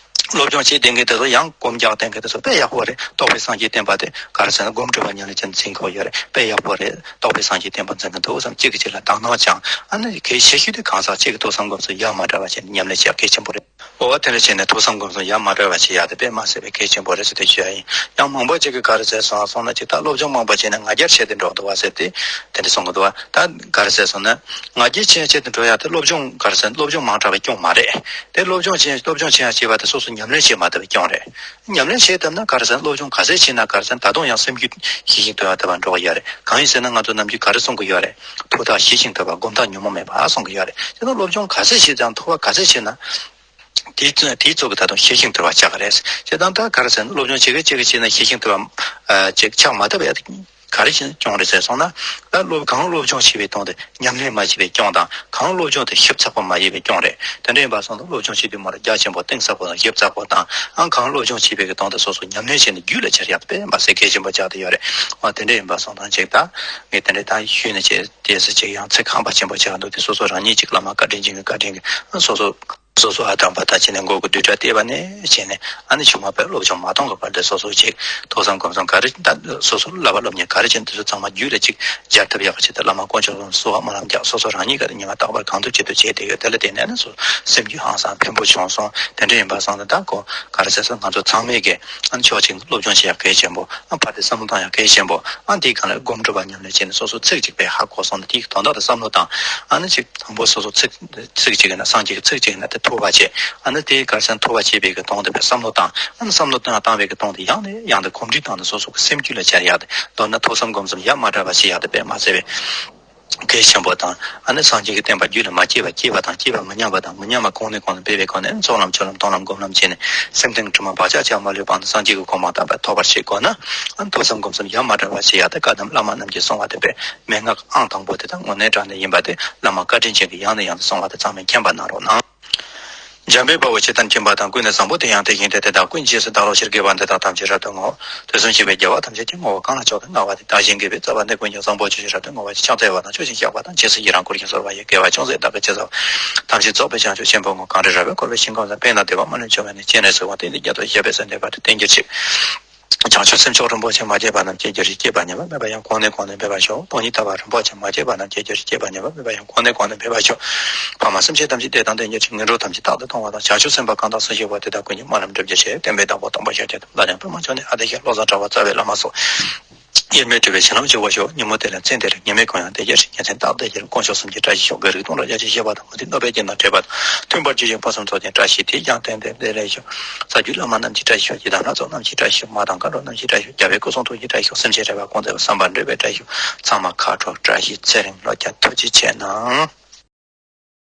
སློབ་སྦྱོང་བྱེད་བསྡད་མཁན་དེ་ཚོ་ཡང་སྒོམ་རྒྱག་བསྡད་མཁན་དེ་ཚོ་དཔེ་ཡག་པོ་རེད། རྟོགས་པའི་སངས་རྒྱས་བསྟན་པ་དེ་ག་རེ་ཟེར་ན་སྒོམ་སྒྲུབ་པ་ཉམས་ལེན་བྱེད་འཛིན་དགོས་ཡོད་རེད། དཔེ་ཡག་པོ་རེད། རྟོགས་པའི་སངས་རྒྱས་བསྟན་པ་འཛིན་གྱི་འདུག་བསམ་གཅིག་གིས་གཅིག་ལ་དག་སྣང་བྱུང་། ཨ་ནི་གལ་ཆེ་ཤོས་དེ་གང་ཟག་གཅིག་གིས་ཐོས་བསམ་སྒོམ་གསུམ་ཡར་མ་བསྒྲལ་བ་བྱས་ནས་ཉམས་ལེན་བྱེད་གལ་ཆེན་པོ་རེད། འོ་དེ་འདྲ་བྱས་ནས་ཐོས་བསམ་སྒོམ་གསུམ་ཡར་མ་བསྒྲལ་བ་བྱེད་ཡག་དེ་དཔེ་མ་སྲིད་པའི་གལ་ཆེན་པོ་རེད་ཟེར་ཏེ་ཞུ་ཡ་ཡིན། ཡང་མང་པོ་ཅིག་གིས་ག་རེ་ཟེར་སོང་སོང་ན་ཅིག་ད་སློབ་སྦྱོང་མང་པོ་བྱས་ནས་ང་རྒྱལ་ཆེ་སྟེ་འགྲོ་འདུག་བ་ཟེར་ཏེ་དེ་འདྲ་གསུང་གི་འདུག་བ། ད་ག་རེ་ཟེར་སོང་ན་ང་རྒྱལ་ཆེ་ཆེ་སྟེ་འགྲོ་ཡག་དེ་སློབ་སྦྱོང་ག་རེ་ཟེར་སློབ་སྦྱོང་མང་དྲགས་པའི་སྐྱོན་མ་རེད། དེ་སློབ་སྦྱོང་བྱེད་སློབ་སྦྱོང་བྱེད་ཡག་བྱེད་པ་དེ་སོ་སོ་ཉམས་ལེན་བྱེད་མ་ཐུབ་པའི་སྐྱོན་རེད། ཉམས་ལེན་བྱེད་ཐུབ་ན་ག་རེ་ཟེར་སློབ་སྦྱོང་ག་ཚད་བྱེད་ན་ག་རེ་ཟེར་ད་དུང་ཡང་སེམས་རྒྱུད་ཞི་ཞིང་དུལ་བ་ཐུབ་པ་འགྲོ་གི་ཡོད་རེད། གང་ཡིན་ཟེར་ན་ང་ཚོ་ནམ་རྒྱུན་ག་རེ་གསུང་གི་ཡོད་རེད། ཐོག་མཐའ་ཞི་ཞིང་དུལ་བ་སྒོམ་ཐབས་ཉོན་མོངས་མེད་པ་གསུང་གི་ཡོད་རེད། དེ་ནི་སློབ་སྦྱོང་ག་ཚད་བྱེད་ཙང་ཐོག་མཐའ་ག་ཚད་བྱེད་ན། དེའི་ཚོ་དེའི་ཚོ་གི་ད་དུང་ཞི་ཞིང་དུལ་བ་ཆགས་ཀྱི་རེད། བྱས་ཙང་ད་ག་རེ་ཟེར་ན་སློབ་སྦྱོང་བྱེད་མཁན་གཅིག་གིས་བྱས་ན་ཞི་ཞིང་དུལ་བ་ཨ་ཅིག་ཆགས་མ་ཐུབ་ཡ་ག་རེ་བྱས་ན་སྐྱོན་རེད་ཟེར་སོང་ན། ད་སློབ་གང་སློབ་སྦྱོང་བྱེད་པའི་དོན་དུ་ཉམས་ལེན་མ་བྱས་པའི་སྐྱོན་དང་གང་སློབ་སྦྱོང་དེ་ཞིབ་ཚགས་པོ་མ་བྱས་པའི་སྐྱོན་རེད། དེ་འདྲ་ཡིན་པ་སོང་ཙང་སློབ་སྦྱོང་བྱེད་དུས་མ་ལ་རྒྱ་ཆེན་པོ་གཏིང་ཟབ་པོ་དང་ཞིབ་ཚགས་པོ་དང་ཨང་གང་སློབ་སྦྱོང་བྱེད་པའི་གི་དོན་དུ་སོ་སོ་ཉམས་ལེན་བྱས་ནས་རྒྱུད་ལ་འཆར་ཡག་དཔེ་མ་སྲིད་གལ་ཆེན་པོ་ཆགས་བསྡད་ཡོད་རེད། འོ་དེ་འདྲ་ཡིན་པ་སོང་ཙང་ཅིག་ད་ངས་དེ་འདྲ་ད་ཞུས་ནས་ཅིག་དེ་སུ་ཅིག་ཡང་ཚིག་ཁམས་པ་ཆེན་པོ་ཆགས་འདུག་དེ་སོ་སོ་རང་ཉིད་ཅིག་བླ་མ་བཀའ་དྲིན་ཅན་གྱི་བཀའ་དྲིན་གྱི་སོ་སོ། སོ་སོ་ཨ་དམ་པ་དང་བྱས་ནས་མགོ་གི་བདུད་དགྲ་བལྟས་པ་ནས་བྱས་ནས་ཨ་ནི་ཆུང་མ་བས་སློབ་སྦྱོང་མ་གཏོང་གི་བར་དུ་སོ་སོ་ཅིག་ཐོས་བསམ་སྒོམ་གསུམ་ག་རེ་ད་སོ་སོ་བསླབ་པ་སློབ་གཉེར་ག་རེ་བྱས་ན་དེ་ཚོ་ཚང་མ་རྒྱུད་ལ་ཅིག་སྦྱར་ཐུབ་ཡག་གི་ཆེད་དུ་བླ་མ་དཀོན་མཆོག་གསུམ་གསོལ་བ་སྨོན་ལམ་རྒྱག་སོ་སོ་རང་ཉིད་ཀྱི་ཉི་མ་རྟག་པར་གང་ཐུབ་ཅི་ཐུབ་བྱས་བསྡད་ཡོད། དེ་ལ་བརྟེན་ནས་ཨ་ནི་སོ་སེམས་རྒྱུད་ཧང་སང་ཕན་པོ་བྱུང་སོང་། དེ་འདྲ་ཡིན་པ་སོང་ཙང་ད་ཁོ་ག་རེ་ཟེར་སོང་ང་ཚོ་ཚང་མས་ཀྱི་ཨ་ནི་ཕྱོགས་གཅིག་ནས་སློབ་སྦྱོང་བྱེད་ཡག་གལ་ཆེན་པོ་ཨ་ཕར་དེ་བསམ་བློ་བཏང་ཡག་གལ་ཆེན་པོ་ཨ་འདིའི་སྒང་ལ་སྒོམ་སྒྲུབ་པ་ཉམས་ལེན་བྱས་ནས་སོ་སོ་ཚིག་གཅིག་པའི་ཧ་གོ་སོང་ན་དེའི་དོན་དག་དེ་བསམ་བློ་བཏང་ཨ་ནི་ཅིག་དང་པོ་སོ་སོ་ཚིག་ཚིག་གཅིག་ཡིན་ན་སངས་རྒྱས་ཀྱི་ཚིག་གཅིག་ཡིན་ན་དེ་ཐོས་པ་བྱེད། ཨ་ནི་དེའི་གར་སོང་ཐོས་པ་བྱེད་པའི་གི་དོན་དེ་བསམ་བློ་བཏང་། ཨ་ནི་བསམ་བློ་བཏང་བཏང་བའི་གི་དོན་དེ་ཡང་ནས་ཡང་དུ་གོམས་འདྲིས་བཏང་ནས་སོ་སོ་གི་སེམས་རྒྱུད་ལ་འཆར་ཡག་དེ་མདོར་ན་ཐོས་བསམ་སྒོམ་གསུམ་ཡ་མ་བྲལ་བ་བྱེད་ཡག་དེ་དཔེ་མ་ཟད་པའི་གལ་ཆེན་པོ་དང་། ཨ་ནི་སངས་རྒྱས་ཀྱི་བསྟན་པ་རྒྱུད་ལ་མ་སྐྱེས་པ་སྐྱེས་པ་དང་སྐྱེས་པ་མི་ཉམས་པ་དང་མི་ཉམས་པ་གོང་ནས་གོང་དུ་སྤེལ་བའི་སྒོ་ནས་ཚོགས་ལམ་ཆོས་ལམ་མཐོང་ལམ་སྒོམ་ལམ་བྱས་ནས་སེམས་གཏིང་དྲི་མ་བག་ཆགས་ཆགས་མ་ལུས་པ་ནི་སངས་རྒྱས་ཀྱི་གོ་འཕང་དམ་པ་ཐོབ་པར་བྱེད་དགོས་ན། ཨ་ནི་ཐོས་བསམ་སྒོམ་གསུམ་ཡ་མ་བྲལ་བ་བྱེད་ཡག་དེ་བཀའ་གདམས་བླ་མ་རྣམས་ཀྱིས་གསུངས་པ་དེ་དཔེ། མན་ངག་ཨང་དང་པོ་དེ་དག་དངོས་གནས་དྲང་གནས་ཡིན་པ་དེ་བླ་མ་བཀའ་དྲིན་ཅན་གྱིས་ཡང་ནས་ཡང་དུ་གསུངས་པ་དེ་ཚང་མས་མཁྱེན་པ་གནང་རོགས་གནང་། འཇམ་དཔལ་དཔའ་བོས་ཇི་ལྟར་མཁྱེན་པ་དང་། ཀུན་ནས་བཟང་པོ་དེ་ཡང་དེ་བཞིན་ཏེ། དེ་དག་ཀུན་རྗེས་སུ་བདག་སློབ་ཕྱིར་དགེ་བ་འདི་དག་ཐམས་ཅད་རབ་ཏུ་བསྔོ། དུས་གསུམ་གཤེགས་པའི་རྒྱལ་བ་ཐམས་ཅད་ཀྱིས། བསྔོ་བ་གང་ལ་མཆོག་ཏུ་བསྔགས་པ་དེ། བདག་གཞན་དགེ་བའི་རྩ་བ་འདི་ཀུན་ཀྱང་། བཟང་པོ་ཇི་བཞིན་རབ་ཏུ་བསྔོ་བ་ཡི། ཕྱག་འཚལ་བ་དང་ཆོས་བཞིན་གཤེགས་པ་དང་། རྗེས་སུ་ཡི་རང་བསྐུལ་ཞིང་གསོལ་བ་ཡི། དགེ་བ་ཅུང་ཟད་བདག་གིས་ཅི་བསགས་པ། ཐམས་ཅད་རྫོགས་པའི་བྱང་ཆུབ་ཆེན་པོའི་ངོ་བོ། གང་འདྲ་ར་བས་བསྐོར་བའི་ཞིང་ཁམས་སུ། དཔེར་ན་བདེ་བ་མ་ལུས་འབྱུང་བའི་གནས། སྤྱན་རས་གཟིགས་དབང་ཏིང་འཛིན་རྒྱ་མཚོ་ཞེས་པས་གསལ་བཏབ་པ་དེ་བསྟན་གྱུར་ཅིག་བྱང་ཆུབ་སེམས་མཆོག་རིན་པོ་ཆེ་མ་སྐྱེས་པ་རྣམས་སྐྱེ་གྱུར་ཅིག་སྐྱེས་པ་ཉམས་པ་མེད་པ་ཡང་གོང་ནས་གོང་དུ་འཕེལ་བར་ཤོག་སྤང་གཉེན་ལྟ་བ་རིན་པོ་ཆེ་མ་སྐྱེས་པ་རྣམས་སྐྱེ་གྱུར་ཅིག་སྐྱེས་པ་ཉམས་པ་མེད་པ་ཡང་གོང་ནས་གོང་དུ་འཕེལ་བར་ཤོག་ཕ་མ་སེམས་ཅན་ཐམས་ཅད་བདེ་དང་ལྡན་གྱུར་ཅིག་ངན་འགྲོ་ཐམས་ཅད་རྟག་ཏུ་སྟོངས་པ་དང་། བྱང་ཆུབ་སེམས་དཔའ་གང་དག་སུ་གཤེགས་པ་དེ་དག་ཀུན་གྱི་སྨོན་ལམ་འགྲུབ་གྱུར་ཅིག་བསྟན་པའི་བདག་པོ་སྟོན་པ་ཤཱཀྱ་ཐུབ་པ་དང་པདྨ་འབྱུང་གནས་ཨ་ཏི་ཤ་བློ་བཟང་གྲགས་པ་རྩ་བའི་བླ་མ་སོགས་དབྱེར་མེད་གྲུབ་པའི་བྱིན་རླབས་ཆེན་པོ་ཤོག་ཉིན་མོ་དེ་ལ་མཚན་དེ་རུ་ཉི་མའི་གུང་ཡང་དེ་རྒྱལ་སྲས་རྒྱལ་མཚན་རྟག་བདེ་གྱུར། དཀོན་མཆོག་གསུམ་གྱི་བཀྲ་ཤིས་ཤོག་བགེགས་རིགས་སྟོང་ཕྲག་བརྒྱ་བྱིན་ཞི་བ་དང་། མུ་སྟེགས་གནོད་པའི་རྐྱེན་དང་བྲལ་བ་དང་། མཐུན་པར་གྱུར་ཅིང་ཕུན་སུམ་ཚོགས་ཤིང་བཀྲ་ཤིས་དེས་ཀྱང་དེང་འདིར་བདེ་ལེགས་ཤོག་རྩ་བརྒྱུད་བླ་མ་རྣམས་ཀྱི་བཀྲ་ཤིས་ཤོག་རྗེ་བདག་སྣ་ཚོགས་རྣམས་ཀྱི་བཀྲ་ཤིས་ཤོག་མ་དང་མཁའ་འགྲོ་རྣམས་ཀྱི་བཀྲ་ཤིས་ཤོག་རྒྱལ་བའི་སྐུ་གསུང་ཐུགས་ཀྱི་བཀྲ་ཤིས་ཤོག་སེམས་ཅན་རེ་བ་སྐོང་མཛད་པ་བསམ་པ་འགྲུབ་པའི་བཀྲ་ཤིས་ཤོག་ཚང་མ་ཁ་དྲོ་བཀྲ་ཤིས་ཚེ་རིང་ལོ་བརྒྱ་ཐུགས་རྗེ་ཆེ་གནང་།